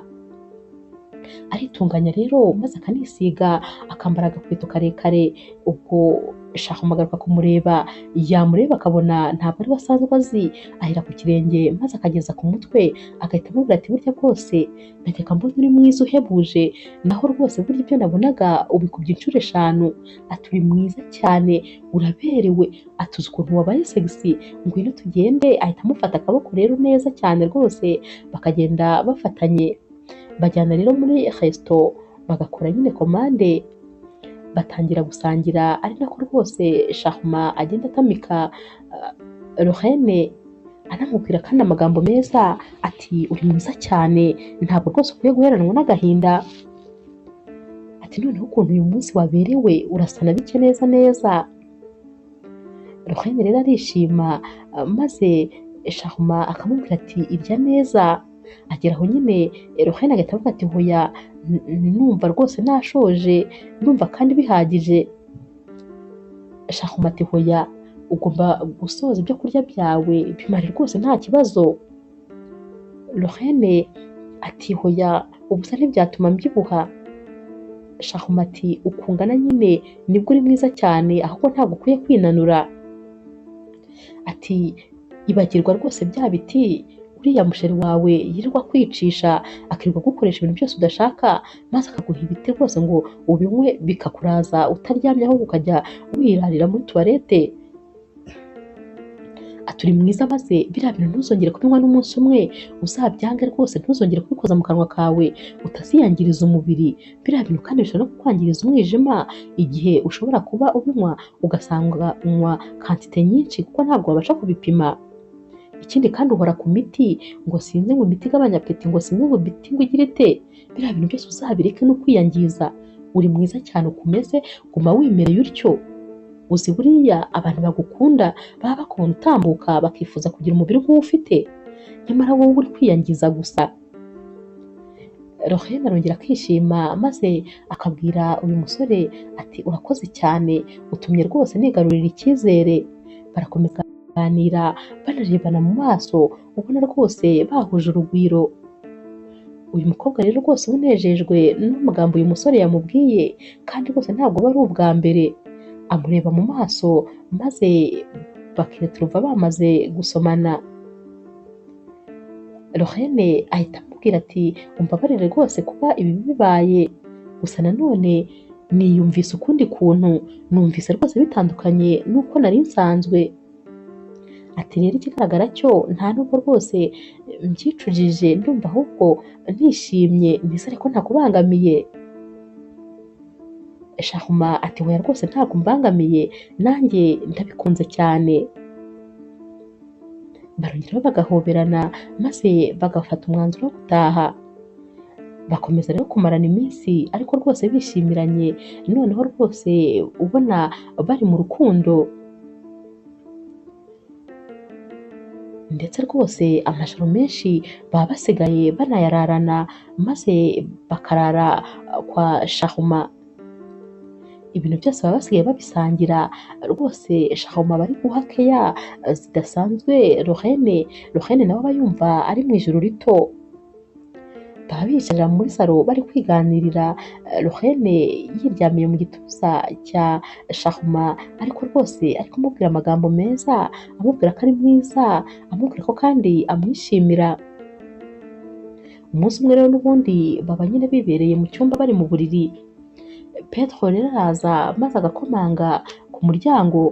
Aritunganya rero maze akanisiga akambara agakweto karekare, ubwo Sharma agaruka kumureba, yamureba akabona ntabwo ari we asanzwe azi, ahera ku kirenge maze akageza ku mutwe, agahita amubwira ati burya bwose najyaga mbona uri mwiza uhebuje, naho rwose burya ibyo nabonaga ubikubye inshuro 5, ati uri mwiza cyane uraberewe, ati uzi ukuntu wabaye sexy, ngwino tugende. Ahita amufata akaboko rero neza cyane rwose, bakagenda bafatanye, bajyana rero muri resto bagakora nyine komande, batangira gusangira, ari nako rwose Sharma agenda atamika Lorraine anamubwira kandi amagambo meza ati uri mwiza cyane ntabwo rwose ukwiye guheranwa n'agahinda, ati noneho ukuntu uyu munsi waberewe urasa na bike neza neza. Lorraine rero arishima maze Sharma akamubwira ati irya neza. Agera aho nyine Lorraine agahita avuga ati hoya, numva rwose nashoje, ndumva kandi bihagije. Sharuma ati hoya, ugomba gusoza ibyo kurya byawe bimare rwose nta kibazo. Lorraine ati hoya, ubusa ntibyatuma mbyibuha. Sharuma ati ukungana nyine nibwo uri mwiza cyane, ahubwo ntabwo ukwiye kwinanura. Ati ibagirwa rwose bya biti uriya musheri wawe yirirwa kwicisha, akirirwa gukoresha ibintu byose udashaka, maze akaguha ibiti rwose ngo ubinywe bikakuraza utaryamye, ahubwo ukajya wirarira muri tuwarete. Ati uri mwiza, maze biriya bintu ntuzongere kubinywa n'umunsi umwe, uzabyange rwose, ntuzongere kubikoza mu kanwa kawe, utaziyangiriza umubiri. Biriya bintu kandi bishobora no kukwangiriza umwijima, igihe ushobora kuba ubinywa ugasanga unywa kantite nyinshi kuko ntabwo wabasha kubipima. Ikindi kandi uhora ku miti, ngo sinzi ngo imiti igabanya apeti, ngo sinzi ngo imiti ngo igire ite. Biriya bintu byose uzabireke no kwiyangiza. Uri mwiza cyane ukomeze, guma wimereye utyo. Uzi buriya abantu bagukunda baba bakubona utambuka bakifuza kugira umubiri nk'uwo ufite, nyamara wowe uri kwiyangiza gusa. Lorraine arongera akishima, maze akabwira uyu musore ati urakoze cyane, utumye rwose nigarurira icyizere. Barakomeza kuganira banarebana mu maso, ubona rwose bahuje urugwiro. Uyu mukobwa rero rwose unejejwe n'amagambo uyu musore yamubwiye, kandi rwose ntabwo aba ari ubwa mbere. Amureba mu maso maze bakireturuva bamaze gusomana. Lorraine ahita amubwira ati umbabarire rwose kuba ibi bibaye, gusa nanone niyumvise ukundi kuntu, numvise rwose bitandukanye n'uko nari nsanzwe. Ati rero ikigaragara cyo nta nubwo rwose mbyicujije, ndumva ahubwo nishimye, nizere ko ntakubangamiye. Sharuma ati hoya rwose ntabwo mbangamiye, nanjye ndabikunze cyane. Barongera bagahoberana maze bagafata umwanzuro wo gutaha. Bakomeza rero kumarana iminsi ariko rwose bishimiranye, noneho rwose ubona bari mu rukundo. Ndetse rwose amajoro menshi baba basigaye banayararana, maze bakarara kwa Sharuma. Ibintu byose baba basigaye babisangira rwose. Sharuma bari guha keya zidasanzwe Lorraine. Lorraine nawe aba yumva ari mu ijuru rito. Baba bicarira muri salo bari kwiganirira, Lorraine yiryamiye mu gituza cya Sharuma, ariko rwose ari kumubwira amagambo meza, amubwira ko ari mwiza, amubwira ko kandi amwishimira. Umunsi umwe rero n'ubundi baba nyine bibereye mu cyumba bari mu buriri. Petro rero araza maze agakomanga ku muryango,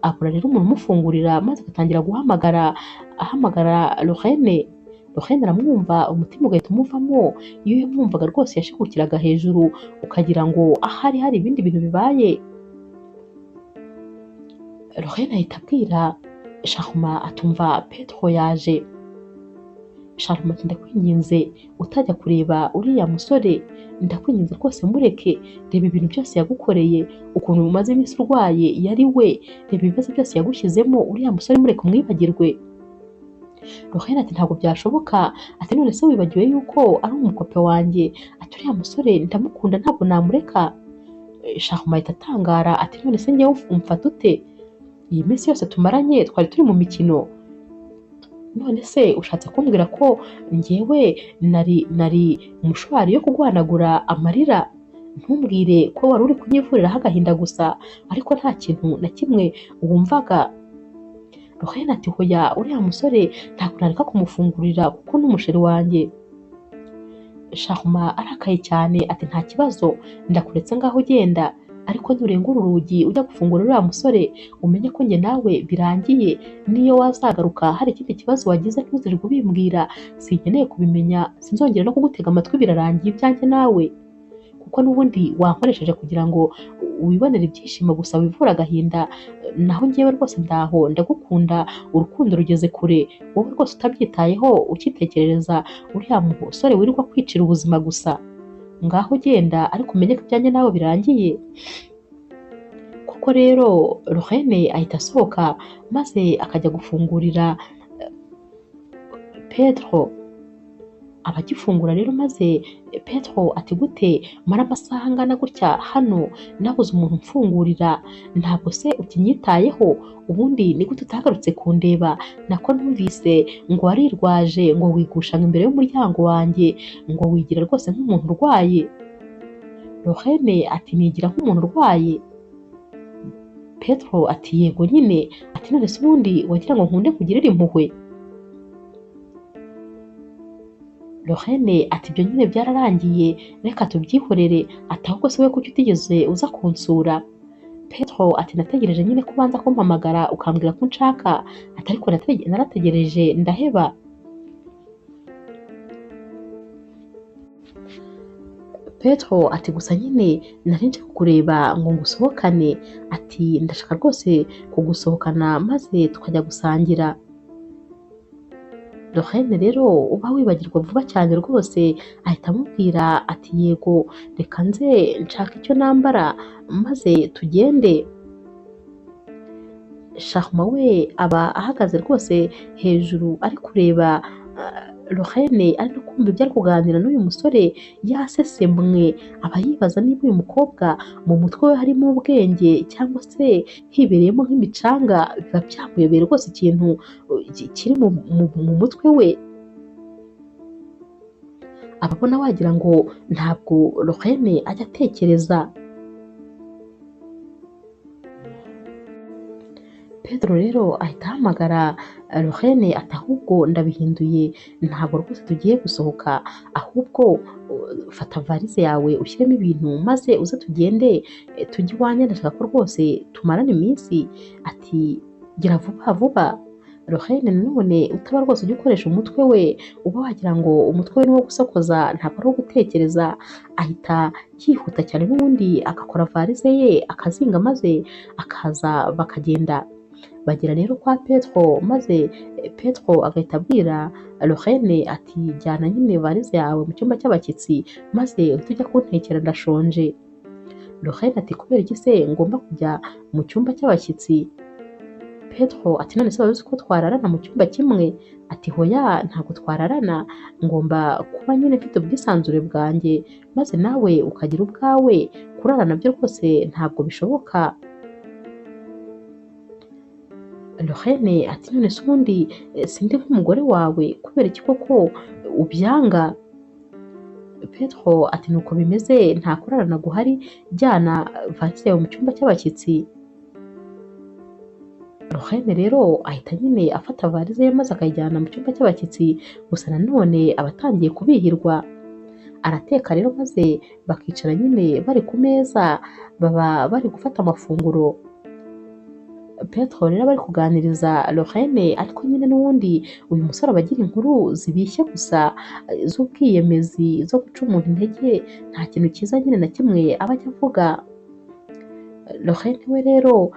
abura rero umuntu umufungurira, maze agatangira guhamagara, ahamagara Lorraine. Lorraine aramwumva, umutima ugahita umuvamo. Iyo yamwumvaga rwose yashigukiraga hejuru, ukagira ngo ahari hari ibindi bintu bibaye. Lorraine ahita abwira Sharuma atumva Petro yaje. Sharuma ati ndakwinginze utajya kureba uriya musore, ndakwinginze rwose mureke, reba ibintu byose yagukoreye, ukuntu umaze iminsi urwaye yari we, reba ibibazo byose yagushyizemo, uriya musore mureke umwibagirwe. Lorraine ati ntabwo byashoboka, ati none se wibagiwe yuko ari umukope wanjye, ati uriya musore ndamukunda ntabwo namureka. Sharuma ahita atangara ati none se njyewe umfata ute? Iyi minsi yose tumaranye twari turi mu mikino, none se ushatse kumbwira ko njyewe nari umushwari yo kuguhanagura amarira? Ntumbwire ko wari uri kunyivuriraho agahinda gusa, ariko nta kintu na kimwe wumvaga. Lorraine ati hoya, uriya musore ntabwo nareka kumufungurira kuko ni umusheri wanjye. Sharuma arakaye cyane ati nta kibazo, ndakuretse ngaho ugenda, ariko nturengura urugi ujya gufungura uriya musore, umenye ko njye nawe birangiye, niyo wazagaruka hari ikindi kibazo wagize ntuzirirwe ubimbwira, sinkeneye kubimenya, sinzongera no kugutega amatwi, birarangiye ibyanjye nawe, kuko n'ubundi wankoresheje kugira ngo wibonere ibyishimo gusa wivure agahinda, naho njyewe rwose ndaho ndagukunda, urukundo rugeze kure, wowe rwose utabyitayeho ukitekerereza uriya musore wirirwa kwicira ubuzima gusa, ngaho genda ariko umenye ko ibyanjye nawe birangiye. Koko rero Lorraine ahita asohoka maze akajya gufungurira Pedro. Abagifungura rero maze Petro ati gute mara amasaha angana gutya hano nabuze umuntu mfungurira, ntabwo se ukinyitayeho? Ubundi ni gute utagarutse kundeba? Nako numvise ngo warirwaje, ngo wigushanga imbere y'umuryango wanjye, ngo wigira rwose nk'umuntu urwaye. Lorraine ati nigira nk'umuntu urwaye? Petro ati yego nyine. Ati none se ubundi wagira ngo nkunde kugirira impuhwe? Lorraine ati ibyo nyine byararangiye, reka tubyihorere. Ati ahubwo se we kuki utigeze uza kunsura? Petro ati nategereje nyine ko ubanza kumpamagara ukambwira ko unshaka, ati ariko narategereje ndaheba. Petro ati gusa nyine nari nje kukureba ngo ngusohokane, ati ndashaka rwose kugusohokana maze tukajya gusangira. Lorraine rero uba wibagirwa vuba cyane rwose, ahita amubwira ati yego reka nze nshaka icyo nambara maze tugende. Sharma we aba ahagaze rwose hejuru ari kureba Lorraine, ari no kumva ibyo ari kuganira n'uyu musore yasesemwe. Aba yibaza niba uyu mukobwa mu mutwe we harimo ubwenge cyangwa se hibereyemo nk'imicanga, biba byamuyobeye rwose ikintu kiri mu mutwe we. Ababona wagira ngo ntabwo Lorraine ajya atekereza. Pedro rero ahita ahamagara Lorraine ati ahubwo ndabihinduye, ntabwo rwose tugiye gusohoka, ahubwo fata varize yawe ushyiremo ibintu maze uze tugende tujye iwanjye, ndashaka ko rwose tumarana iminsi. Ati gira vuba vuba. Lorraine nanone utaba rwose ujya ukoresha umutwe we, uba wagira ngo umutwe we ni uwo gusokoza ntabwo ari uwo gutekereza, ahita yihuta cyane n'ubundi agakora varize ye akazinga maze akaza bakagenda. Bagera rero kwa Petro maze Petro agahita abwira Lorraine ati jyana nyine varize yawe mu cyumba cy'abashyitsi maze uhite ujya kuntekera ndashonje. Lorraine ati kubera iki se ngomba kujya mu cyumba cy'abashyitsi? Petro ati none se wari uzi ko twararana mu cyumba kimwe? Ati hoya ntabwo twararana, ngomba kuba nyine mfite ubwisanzure bwanjye maze nawe ukagira ubwawe, kurarana byo rwose ntabwo bishoboka. Lorraine ati none se ubundi sindi nk'umugore wawe, kubera iki koko ubyanga? Petro ati nuko bimeze, nta kurarana guhari, jyana varize yawe mu cyumba cy'abashyitsi. Lorraine rero ahita nyine afata varize ye maze akayijyana mu cyumba cy'abashyitsi, gusa nanone aba atangiye kubihirwa. Arateka rero maze bakicara nyine bari ku meza, baba bari gufata amafunguro. Petro rero bari kuganiriza Lorraine, ariko nyine n'ubundi uyu musore aba agira inkuru zibishye gusa z'ubwiyemezi, zo guca umuntu intege, nta kintu cyiza nyine na kimwe aba ajya avuga. Lorraine we rero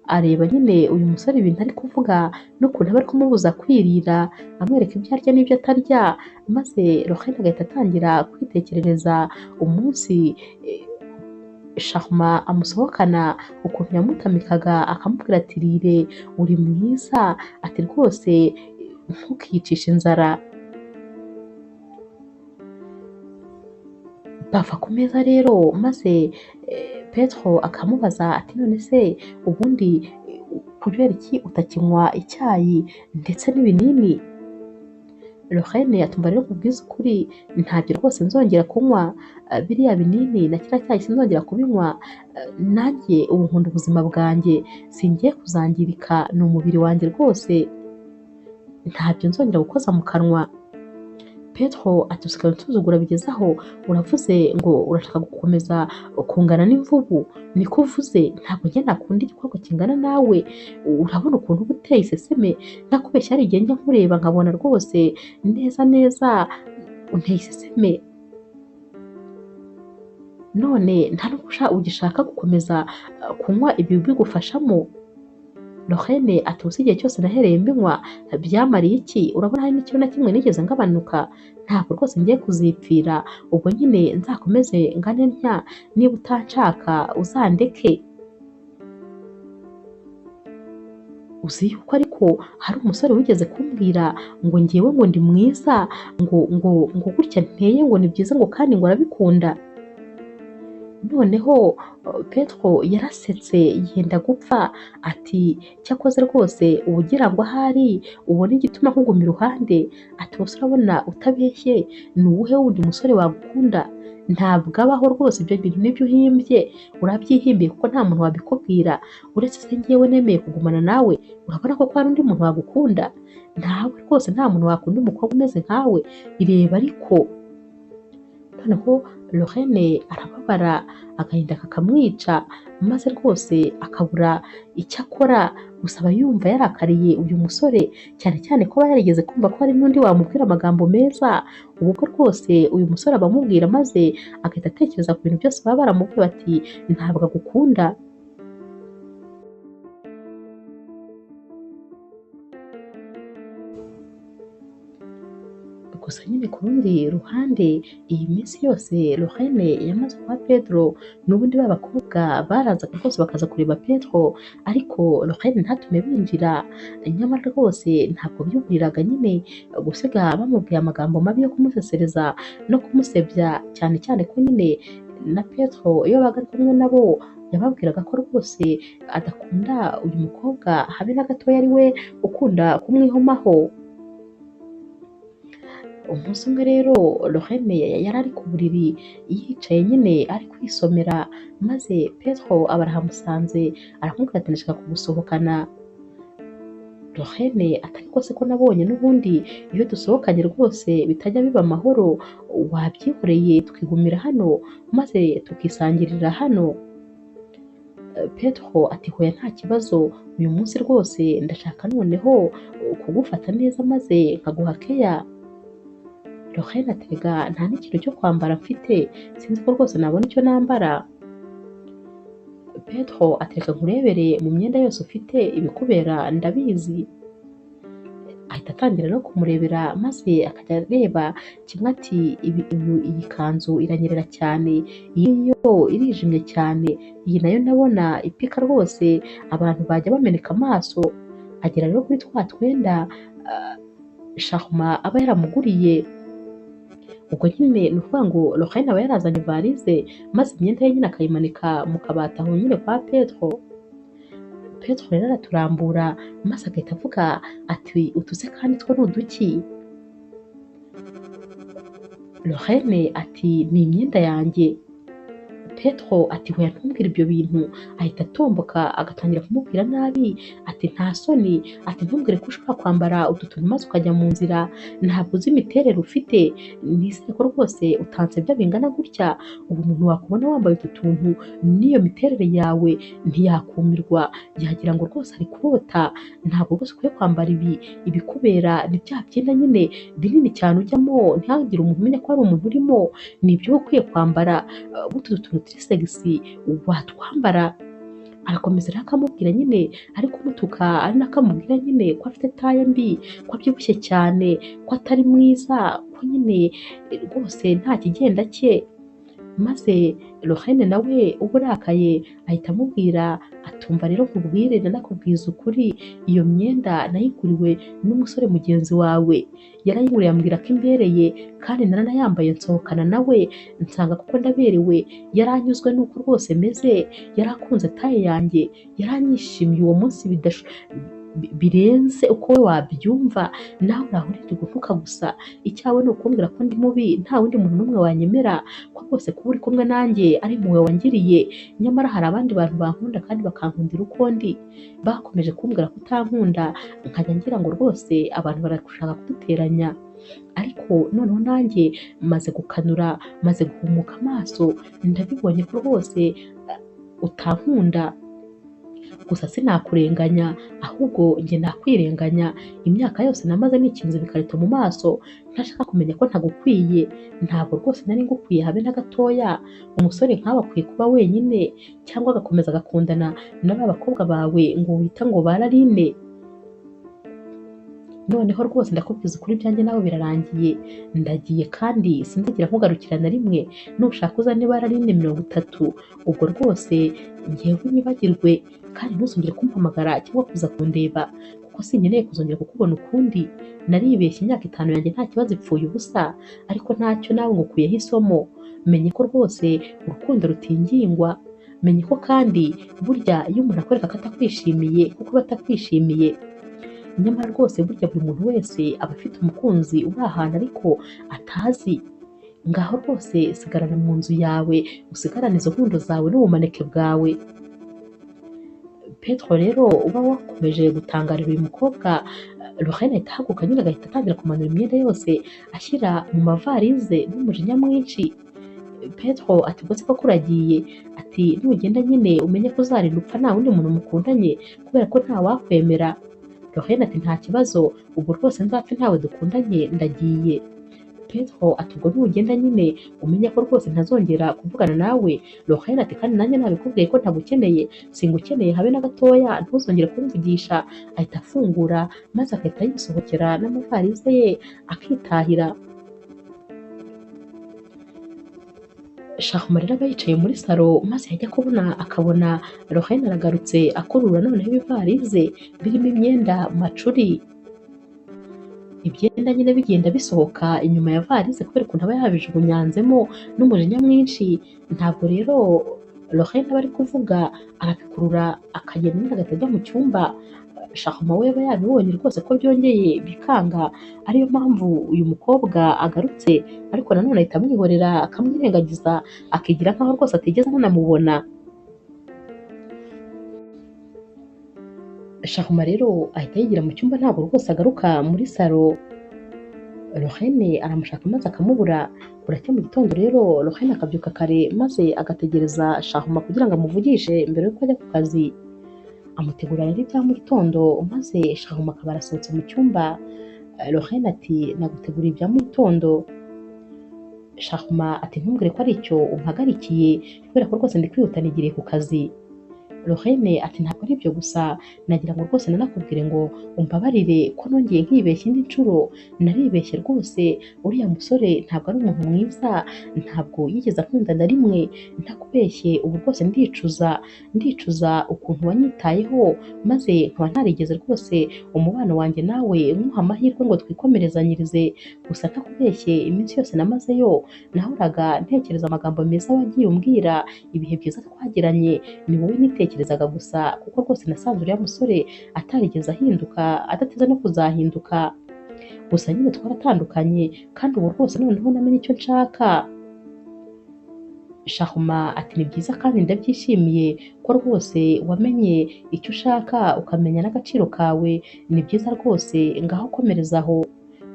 areba nyine uyu musore ibintu ari kuvuga n'ukuntu aba ari kumubuza kwirira, amwereka ibyo arya n'ibyo atarya, maze Lorraine agahita atangira kwitekerereza umunsi Sharma amusohokana, ukuntu yamutamikaga akamubwira ati rire uri mwiza, ati rwose ntukiyicishe inzara. Bava ku meza rero maze Petro akamubaza ati none se ubundi kubera iki utakinywa icyayi ndetse n'ibinini? Lorraine atumva rero nkubwize ukuri ntabyo rwose nzongera kunywa biriya binini na kiriya cyayi sinzongera kubinywa, nanjye ubu nkunda ubuzima bwanjye, singiye kuzangirika, ni umubiri wanjye rwose ntabyo nzongera gukoza mu kanwa. Petro ati usigaye unsuzugura bigeze aho, uravuze ngo urashaka gukomeza kungana n'imvubu, niko uvuze, ntabwo njye nakunda igikorwa kingana nawe, urabona ukuntu uba uteye iseseme, ntakubeshya hari igihe njya nkureba nkabona rwose neza neza unteye iseseme, none nta nubwo ugishaka gukomeza kunywa ibi bigufashamo. Lorraine ati ubu igihe cyose nahereye mbinywa byamariye iki? Urabona hari n'ikintu na kimwe nigeze ngabanuka, ntabwo rwose ngiye kuzipfira, ubwo nyine nzakomeze ngane ntya, niba utanshaka uzandeke. Uzi yuko ariko ko hari umusore wigeze kumbwira ngo ngewe ngo ndi mwiza, ngo ngo ngo gutya nteye ngo ni byiza, ngo kandi ngo arabikunda. Noneho Petro yarasetse yenda gupfa, ati cyakoze rwose uba ugira ngo ahari ubone igituma nkuguma iruhande. Ati ubuse urabona utabeshye ni uwuhe wundi musore wagukunda? Ntabwo abaho rwose, ibyo bintu nibyo uhimbye, urabyihimbiye kuko nta muntu wabikubwira, uretse se ngewe nemeye kugumana nawe, urabona ko hari undi muntu wagukunda? Ntawe rwose, nta muntu wakunda umukobwa umeze nkawe, ireba ariko. Noneho Lorraine arababara, agahinda kakamwica, maze rwose akabura icyo akora, gusa aba yumva yarakariye uyu musore, cyane cyane ko aba yarigeze kumva ko hari n'undi wamubwira amagambo meza. Ubwo rwose uyu musore aba amubwira, maze agahita atekereza ku bintu byose baba baramubwiye bati ntabwo agukunda. Gusa nyine ku rundi ruhande, iyi minsi yose Lorraine yamaze kwa Pedro, n'ubundi ba bakobwa barazaga rwose bakaza kureba Pedro, ariko Lorraine ntatume binjira. Nyamara rwose ntabwo byuburiraga nyine gusiga bamubwiye amagambo mabi yo kumusesereza no kumusebya, cyane cyane ko nyine na Pedro iyo babaga ari kumwe nabo yababwiraga ko rwose adakunda uyu mukobwa habe na gatoya, ari we ukunda kumwihomaho. Umunsi umwe rero Lorraine yari ari ku buriri yicaye nyine ari kwisomera, maze Petro aba arahamusanze aramubwira ati ndashaka kugusohokana. Lorraine ati ariko se ko nabonye n'ubundi iyo dusohokanye rwose bitajya biba amahoro, wabyihoreye tukigumira hano maze tukisangirira hano. Petro ati hoya nta kibazo, uyu munsi rwose ndashaka noneho kugufata neza maze nkaguha keya. Lorraine ati rega nta n'ikintu cyo kwambara mfite, sinzi ko rwose nabona icyo nambara. Petro ati reka nkurebere mu myenda yose ufite ibikubera ndabizi. Ahita atangira no kumurebera, maze akajya areba kimwe ati iyi kanzu iranyerera cyane, iyi yo irijimye cyane, iyi nayo ndabona ipika rwose abantu bajya bameneka amaso. Agera rero kuri twa twenda Sharma aba yaramuguriye. Ubwo nyine ni ukuvuga ngo Lorraine aba yarazanye varize, maze imyenda ye nyine akayimanika mu kabati aho nyine kwa Petro. Petro rero araturambura, maze agahita avuga ati utuse kandi two ni uduki? Lorraine ati ni imyenda yanjye. Petro ati hoya ntumbwire ibyo bintu. Ahita atomboka agatangira kumubwira nabi, ati nta soni, ati ntumbwire ko ushobora kwambara utu tuntu maze ukajya mu nzira, ntabwo uzi imiterere ufite, nizere ko rwose utansebya bingana gutya, ubu umuntu wakubona wambaye utu tuntu n'iyo miterere yawe ntiyakumirwa, yagira ngo rwose ari kurota, ntabwo rwose ukwiye kwambara ibi, ibikubera ni bya byenda nyine binini cyane ujyamo ntihagire umuntu umenya ko hari umuntu urimo, ni ibyo ukwiye kwambara, utu tuntu turi segisi watwambara. Arakomeza rero akamubwira nyine ari kumutuka, ari nakamubwira nyine ko afite taye mbi, ko abyibushye cyane, ko atari mwiza, ko nyine rwose nta kigenda cye. Maze Lorraine nawe uba urakaye ahita amubwira atumva rero nkubwire nanakubwiza ukuri, iyo myenda nayiguriwe n'umusore mugenzi wawe, yarayiguriye ambwira ko imbereye, kandi naranayambaye nsohokana nawe nsanga kuko ndaberewe, yaranyuzwe n'uko rwose meze, yarakunze taye yanjye, yaranyishimiye uwo munsi birenze uko we wabyumva, nawe uraho uri gutuka gusa, icyawe ni ukumbwira ko ndi mubi, nta wundi muntu n'umwe wanyemera, ko rwose kuba uri kumwe nanjye ari impuhwe wangiriye, nyamara hari abandi bantu bankunda kandi bakankundira uko ndi, bakomeje kumbwira ko utankunda, nkajya ngira ngo rwose abantu barashaka kuduteranya, ariko noneho nanjye maze gukanura, maze guhumuka amaso, ndabibonye ko rwose utankunda. Gusa sinakurenganya, ahubwo njye nakwirenganya, imyaka yose namaze nikinze ibikarito mu maso, ntashaka kumenya ko ntagukwiye, ntabwo rwose nari ngukwiye habe na gatoya, umusore nkawe akwiye kuba wenyine, cyangwa agakomeza agakundana na ba bakobwa bawe ngo wita ngo bararine. Noneho rwose ndakubwiza ukuri ibyanjye nawe birarangiye, ndagiye kandi sinzagira nkugarukira na rimwe, nushaka uzane bararine 30, ubwo rwose ngewe unyibagirwe kandi ntuzongere kumpamagara cyangwa kuza kundeba, Kuko sinkeneye kuzongera kukubona ukundi, naribeshye imyaka 5 yanjye nta kibazo ipfuye ubusa, ariko ntacyo nawe ngukuyeho isomo. Menye ko rwose urukundo rutingingwa, menye ko kandi burya iyo umuntu akwereka ko atakwishimiye kuko aba atakwishimiye. Nyamara rwose burya buri muntu wese aba afite umukunzi uri ahantu ariko atazi. Ngaho rwose sigarana mu nzu yawe, usigarane izo nkundo zawe n'ubumaneke bwawe. Petro rero uba wakomeje gutangarira uyu mukobwa, Lorraine ahita ahaguruka nyine agahita atangira kumanura imyenda yose ashyira mu mavarize n'umujinya mwinshi. Petro ati ubwo se koko uragiye? Ati nugenda nyine umenye ko uzarinda upfa nta wundi muntu mukundanye kubera ko nta wakwemera. Lorraine ati nta kibazo, ubwo rwose nzapfe ntawe dukundanye ndagiye. Petro ati ubwo nugenda nyine umenye ko rwose ntazongera kuvugana nawe. Lorraine ati kandi nanjye nabikubwiye ko ntagukeneye, singukeneye habe na gatoya, ntuzongere kumvugisha. Ahita afungura maze agahita yisohokera n'amavarize ye akitahira. Sharma rero aba yicaye muri salo maze yajya kubona akabona Lorraine aragarutse akurura noneho ibivarize birimo imyenda macuri. Ibyenda nyine bigenda bisohoka inyuma ya varize kubera ukuntu aba yabijugunyanzemo n'umujinya mwinshi. Ntabwo rero Lorraine aba ari kuvuga, arabikurura akagenda nyine agahita ajya mu cyumba. Sharma we aba yabibonye rwose ko byongeye bikanga, ariyo mpamvu uyu mukobwa agarutse, ariko nanone ahita amwihorera akamwirengagiza akigira nkaho rwose atigeze anamubona. Sharma rero ahita yigira mu cyumba, ntabwo rwose agaruka muri salo. Lorraine aramushaka maze akamubura. Buracya mu gitondo rero Lorraine akabyuka kare maze agategereza Sharma kugira ngo amuvugishe mbere yuko ajya ku kazi. Amutegura rero ibya mu gitondo maze Sharma akaba arasohotse mu cyumba. Lorraine ati naguteguriye ibya mu gitondo. Sharma ati ntumbwire ko ari icyo umpagarikiye kubera ko rwose ndi kwihuta nigiriye ku kazi. Lorraine ati ntabwo ari ibyo gusa, nagira ngo rwose nanakubwire ngo umbabarire ko nongeye nkibeshya indi nshuro, naribeshye rwose, uriya musore ntabwo ari umuntu mwiza, ntabwo yigeze akunda na rimwe, ntakubeshye ubu rwose ndicuza, ndicuza ukuntu wanyitayeho maze nkaba ntarigeze rwose umubano wanjye nawe nkuha amahirwe ngo twikomerezanyirize, gusa ntakubeshye iminsi yose namazeyo nahoraga ntekereza amagambo meza wagiye umbwira, ibihe byiza twagiranye, ni wowe nitekerezaga gusa, kuko rwose nasanze uriya musore atarigeze ahinduka, adateze no kuzahinduka. Gusa nyine twaratandukanye kandi ubu rwose noneho namenye icyo nshaka. Sharma ati ni byiza kandi ndabyishimiye ko rwose wamenye icyo ushaka ukamenya n'agaciro kawe, ni byiza rwose, ngaho komereza aho.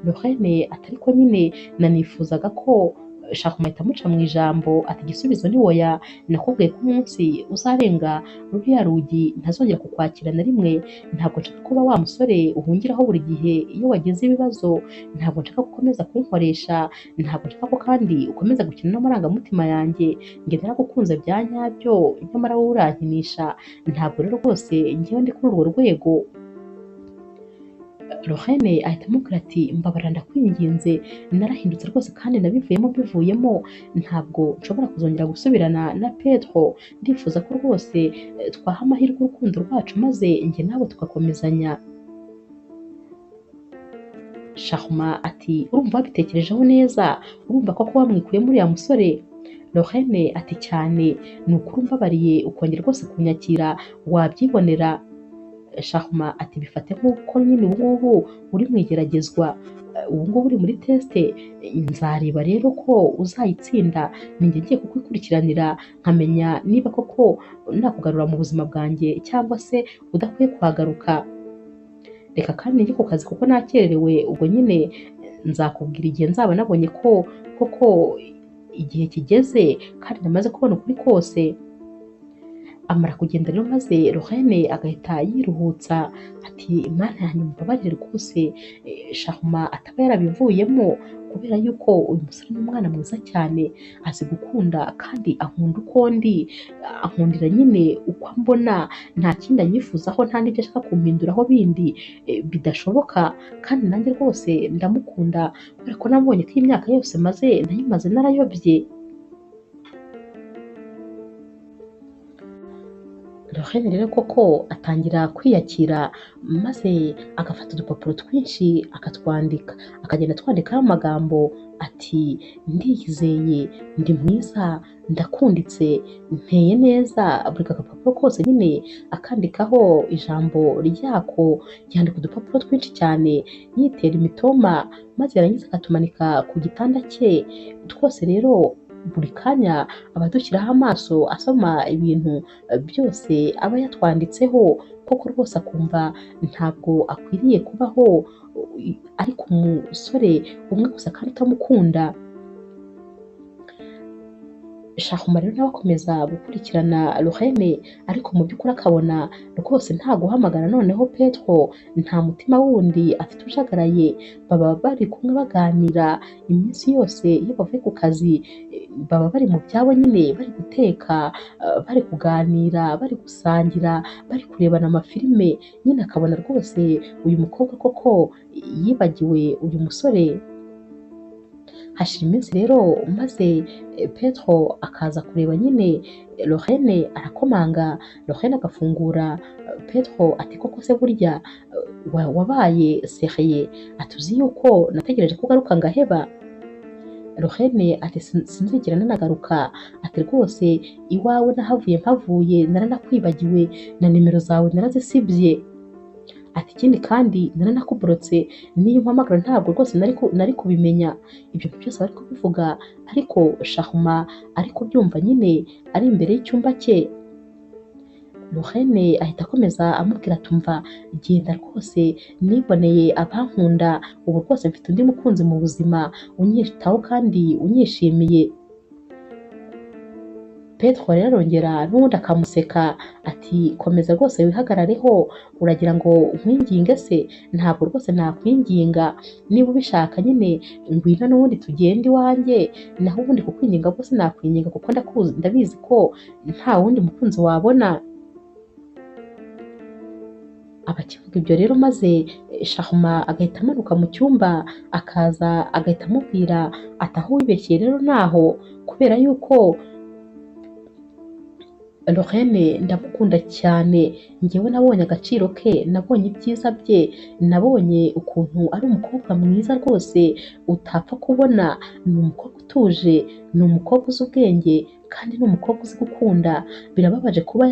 Lorraine ati ariko nyine nanifuzaga ko Sharma ahita amuca mu ijambo ati igisubizo ni oya, nakubwiye ko umunsi uzarenga ruriya rugi ntazongera kukwakira na rimwe, ntabwo nshaka kuba wa musore uhungiraho buri gihe iyo wagize ibibazo, ntabwo nshaka ko ukomeza kunkoresha, ntabwo nshaka ko kandi ukomeza gukina n'amarangamutima yanjye, njye naragukunze bya nyabyo nyamara wowe urankinisha, ntabwo rero rwose njyewe ndi kuri urwo rwego. Lorraine ahita amubwira ati mbabarira ndakwinginze, narahindutse rwose kandi nabivuyemo mbivuyemo, ntabwo nshobora kuzongera gusubirana na Petro, ndifuza ko rwose twaha amahirwe urukundo rwacu maze njye nawe tugakomezanya. Sharma ati urumva wabitekerejeho neza, urumva ko wamwikuye muri uriya musore? Lorraine ati cyane, ni ukuri umbabariye ukongera rwose kunyakira wabyibonera. Sharma ati bifate nk'uko nyine ubu ngubu uri mu igeragezwa, ubu ngubu uri muri teste, nzareba rero ko uzayitsinda, ninjye ngiye kukikurikiranira nkamenya niba koko nakugarura mu buzima bwanjye cyangwa se udakwiye kuhagaruka. Reka kandi njye ku kazi kuko nakererewe, ubwo nyine nzakubwira igihe nzaba nabonye ko koko igihe kigeze kandi namaze kubona ukuri kose. Amara kugenda rero maze Lorraine agahita yiruhutsa ati Mana yanjye mumbabarire rwose, Sharma ataba yarabivuyemo kubera yuko uyu musore ni umwana mwiza cyane, azi gukunda kandi ankunda uko ndi, ankundira nyine uko ambona, nta kindi anyifuzaho, nta n'ibyo ashaka kumpinduraho bindi bidashoboka, kandi nanjye rwose ndamukunda kubera ko nabonye ko iyi myaka yose maze nayimaze narayobye. Lorraine rero koko atangira kwiyakira, maze agafata udupapuro twinshi akatwandika, akagenda atwandikaho amagambo ati ndiyizeye, ndi mwiza, ndakunditse, nteye neza. Buri gapapuro kose nyine akandikaho ijambo ryako, yandika udupapuro twinshi cyane yitera imitoma, maze yarangiza akatumanika ku gitanda cye. Twose rero buri kanya aba adushyiraho amaso asoma ibintu byose aba yatwanditseho, koko rwose akumva ntabwo akwiriye kubaho ariko umusore umwe gusa kandi utamukunda. Shahuma rero nawe akomeza gukurikirana Lorraine, ariko mu by'ukuri akabona rwose nta guhamagara noneho Petro nta mutima wundi afite ujagaraye. Baba bari kumwe baganira iminsi yose, iyo bavuye ku kazi baba bari mu byabo nyine, bari guteka, bari kuganira, bari gusangira, bari kurebana amafilime nyine, akabona rwose uyu mukobwa koko yibagiwe uyu musore. Hashira iminsi rero maze Petro akaza kureba nyine Lorraine, arakomanga, Lorraine agafungura. Petro ati koko se burya wabaye seriye, atuzi yuko nategereje ko ugaruka ngaheba. Lorraine ati sinzigera nanagaruka, ati rwose iwawe nahavuye mpavuye naranakwibagiwe, na nimero zawe narazisibye, ati ikindi kandi naranakuborotse, niyo umpamagara ntabwo rwose nari kubimenya. Ibyo byose bari kubivuga ariko Shahuma ari kubyumva nyine ari imbere y'icyumba cye. Lorraine ahita akomeza amubwira ati umva genda rwose niboneye abankunda, ubu rwose mfite undi mukunzi mu buzima unyitaho kandi unyishimiye. Petro rero arongera n'ubundi akamuseka ati komeza rwose wihagarareho, uragira ngo nkwinginge se? Ntabwo rwose nakwinginga, niba ubishaka nyine ngwino n'ubundi tugende iwanjye, naho ubundi kukwinginga rwose nakwinginga kuko ndabizi ko nta wundi mukunzi wabona. Abakivuga ibyo rero maze Shahuma agahita amanuka mu cyumba akaza agahita amubwira ati aho wibeshye rero naho, kubera yuko Lorraine ndamukunda cyane, njyewe nabonye agaciro ke, nabonye ibyiza bye, nabonye ukuntu ari umukobwa mwiza rwose utapfa kubona, ni umukobwa utuje, ni umukobwa uzi ubwenge kandi ni umukobwa uzi gukunda. Birababaje kuba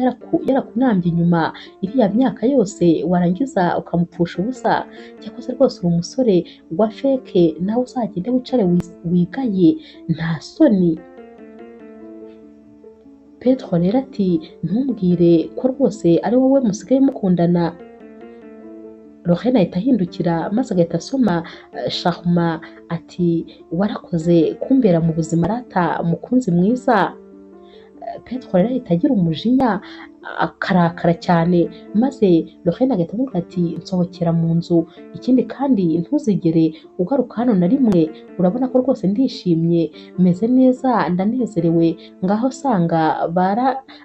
yarakunambye inyuma iriya myaka yose warangiza ukamupfusha ubusa. Cyakoze rwose uri umusore wa feke, nawe uzagende wicare wigaye nta soni. Petro rero ati ntumbwire ko rwose ari wowe musigaye mukundana. Lorraine ahita ahindukira maze agahita asoma Shahuma ati warakoze kumbera mu buzima rata mukunzi mwiza. Petro rero ahita agira umujinya akarakara cyane, maze Lorraine agahita amubwira ati nsohokera mu nzu, ikindi kandi ntuzigere ugaruka hano na rimwe, urabona ko rwose ndishimye, meze neza, ndanezerewe, ngaho sanga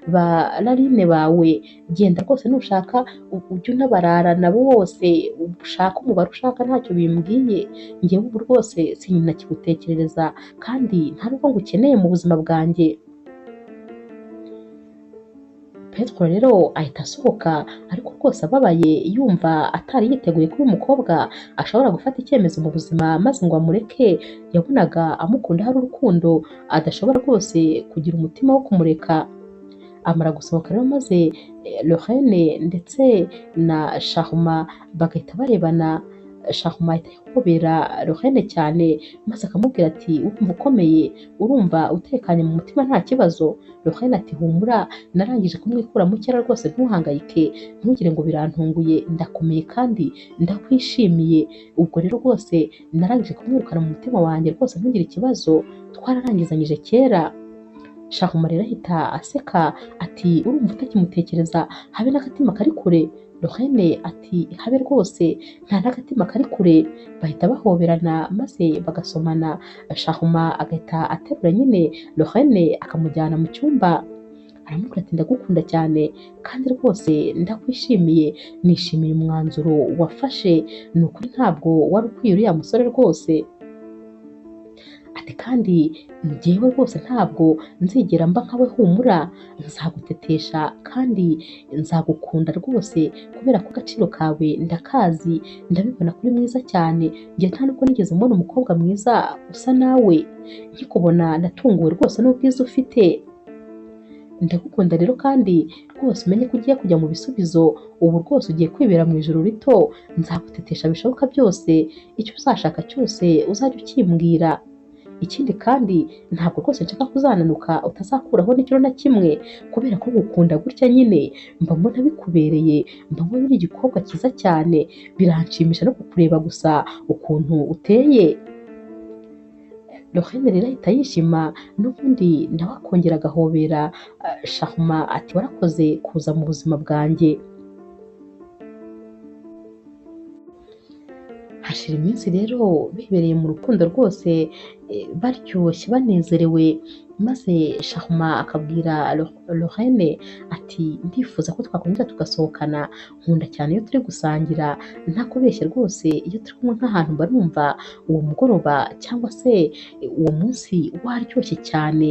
ba Larine bawe, genda rwose nushaka ujye unabarara nabo bose, ushaka umubare ushaka ntacyo bimbwiye, njyewe ubu rwose sinakigutekerereza kandi nta nubwo ngukeneye mu buzima bwanjye. Petro rero ahita asohoka ariko rwose ababaye, yumva atari yiteguye ko uyu mukobwa ashobora gufata icyemezo mu buzima maze ngo amureke. Yabonaga amukunda hari urukundo adashobora rwose kugira umutima wo kumureka. Amara gusohoka rero maze Lorraine ndetse na Shahuma bagahita barebana. Shahuma ahita ahobera Lorraine cyane maze akamubwira ati urumva ukomeye, urumva utekanye mu mutima nta kibazo. Lorraine ati humura narangije kumwikuramo kera rwose ntuhangayike, ntugire ngo birantunguye, ndakomeye kandi ndakwishimiye, ubwo rero rwose narangije kumwirukana mu mutima wanjye rwose ntugire ikibazo, twararangizanyije kera. Shahuma rero ahita aseka ati urumva utakimutekereza habe n'agatima kari kure. Lorraine ati habe rwose nta n'agatima kari kure. Bahita bahoberana maze bagasomana. Shahuma agahita aterura nyine Lorraine akamujyana mu cyumba, aramubwira ati ndagukunda cyane kandi rwose ndakwishimiye, nishimiye umwanzuro wafashe, ni ukuri ntabwo wari ukwiye uriya musore rwose. Ati kandi njyewe rwose ntabwo nzigera mba nkawe, humura nzagutetesha kandi nzagukunda rwose kubera ko agaciro kawe ndakazi, ndabibona kuri mwiza cyane, njye nta nubwo nigeze mbona umukobwa mwiza usa nawe, nkikubona natunguwe rwose n'ubwiza ufite, ndagukunda rero kandi rwose umenye ko ugiye kujya mu bisubizo, ubu rwose ugiye kwibera mu ijoro rito, nzagutetesha bishoboka byose, icyo uzashaka cyose uzajya ukimbwira. Ikindi kandi ntabwo rwose nshaka kuzananuka utazakuraho n'ikiro na kimwe, kubera ko gukunda gutya nyine mba mbona bikubereye, mba mbona uri igikobwa cyiza cyane, biranshimisha no kukureba gusa ukuntu uteye. Lorraine rero ahita yishima, n'ubundi nawe akongera agahobera Sharma ati warakoze kuza mu buzima bwanjye. Hashira iminsi rero bibereye mu rukundo rwose, baryoshye banezerewe, maze Sharma akabwira Lorraine ati ndifuza ko twakongera tugasohokana, nkunda cyane iyo turi gusangira, ntakubeshye rwose iyo turi kumwe nk'ahantu mba numva uwo mugoroba cyangwa se uwo munsi waryoshye cyane.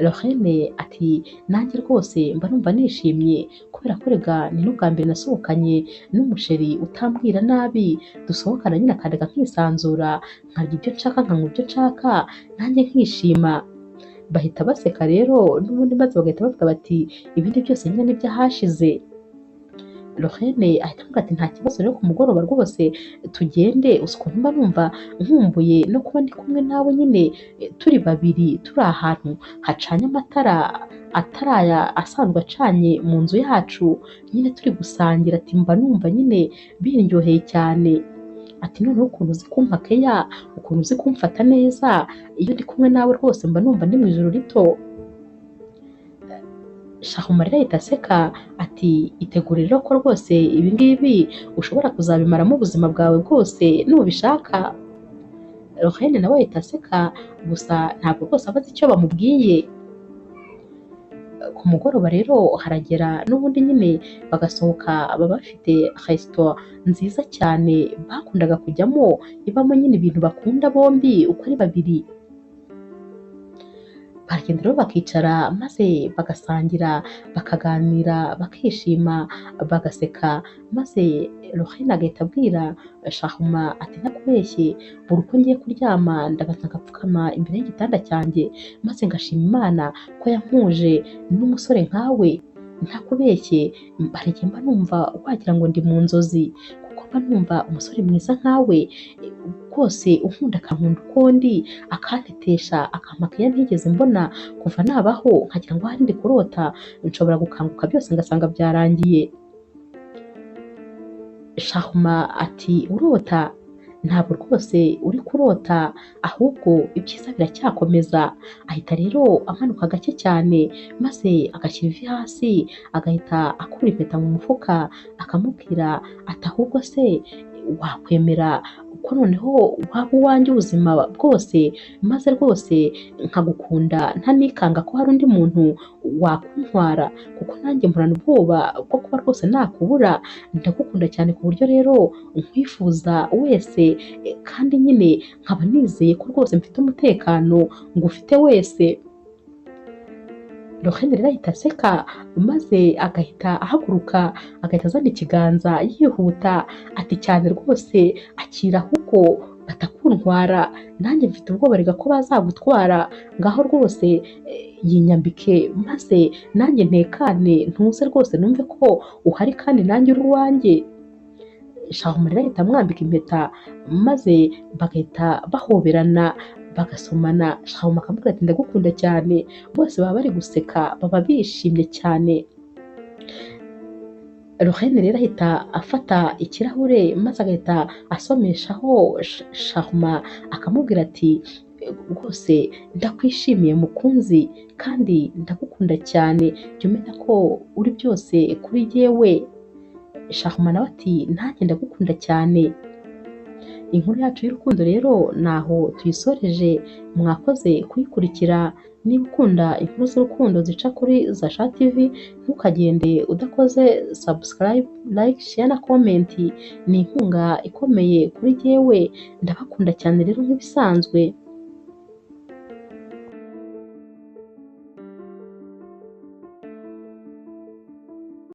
Lorraine ati nanjye rwose mba numva nishimye kubera ko rega ni n'ubwa mbere nasohokanye n'umusheri utambwira nabi, dusohokana nyine akandeka nkisanzura, nkarya ibyo nshaka nkanywa ibyo nshaka nanjye nkishima. Bahita baseka rero n'ubundi maze bagahita bavuga bati ibindi byose nyine n'ibyahashize. Lorraine ahita avuga ati nta kibazo rero ku mugoroba rwose tugende, uzi ukuntu mba numva nkumbuye no kuba ndi kumwe nawe nyine turi babiri, turi ahantu hacanye amatara atari aya asanzwe acanye mu nzu yacu, nyine turi gusangira, ati mba numva nyine biryoheye cyane. Ati noneho ukuntu uzi kumpa keya, ukuntu uzi kumfata neza, iyo ndi kumwe nawe rwose mba numva ndi mu ijoro rito. Sharma rero ahita aseka ati itegure rero ko rwose ibi ngibi ushobora kuzabimaramo ubuzima bwawe bwose nubishaka. Lorraine nawe ahita aseka, gusa ntabwo rwose aba azi icyo bamubwiye. Ku mugoroba rero haragera n'ubundi nyine bagasohoka, baba bafite resitora nziza cyane bakundaga kujyamo, ibamo nyine ibintu bakunda bombi uko ari babiri. Baragenda rero bakicara maze bagasangira, bakaganira, bakishima, bagaseka, maze Lorraine agahita abwira Sharma ati ntakubeshye, buri uko ngiye kuryama ndabanza ngapfukama imbere y'igitanda cyanjye maze ngashima Imana ko yampuje n'umusore nkawe, ntakubeshye hari igihe mba numva wagira ngo ndi mu nzozi, kuko mba numva umusore mwiza nkawe rwose unkunda akankunda uko ndi, akantetesha, akampa keya ntigeze mbona kuva nabaho, nkagira ngo ahari ndi kurota, nshobora gukanguka byose ngasanga byarangiye. Sharma ati urota? Ntabwo rwose uri kurota, ahubwo ibyiza biracyakomeza. Ahita rero amanuka gake cyane maze agashyira ivi hasi, agahita akura impeta mu mufuka, akamubwira ati ahubwo se wakwemera ko noneho waba uwanjye ubuzima bwose, maze rwose nkagukunda ntanikanga ko hari undi muntu wakuntwara, kuko nanjye mporana ubwoba bwo kuba rwose nakubura, ndagukunda cyane ku buryo rero nkwifuza wese, kandi nyine nkaba nizeye ko rwose mfite umutekano ngufite wese. Lorraine rero ahita aseka maze agahita ahaguruka, agahita azana ikiganza yihuta ati cyane rwose akira ahubwo batakuntwara, nanjye mfite ubwoba rega ko bazagutwara, ngaho rwose yinyambike maze nanjye ntekane ntuze rwose numve ko uhari kandi nanjye uri uwanjye. Sharma rero ahita amwambika impeta maze bagahita bahoberana bagasomana. Sharma akamubwira ati ndagukunda cyane, bose baba bari guseka, baba bishimye cyane. Lorraine rero ahita afata ikirahure maze agahita asomeshaho Sharma akamubwira ati rwose ndakwishimiye mukunzi kandi ndagukunda cyane, jya umenya ko uri byose kuri jyewe. Sharma nawe ati nanjye ndagukunda cyane. Inkuru yacu y'urukundo rero naho tuyisoreje, mwakoze kuyikurikira. Niba ukunda inkuru z'urukundo zica kuri Zasha TV, ntukagende udakoze subscribe, like, share na comment. Ni inkunga ikomeye kuri jyewe, ndabakunda cyane rero nk'ibisanzwe.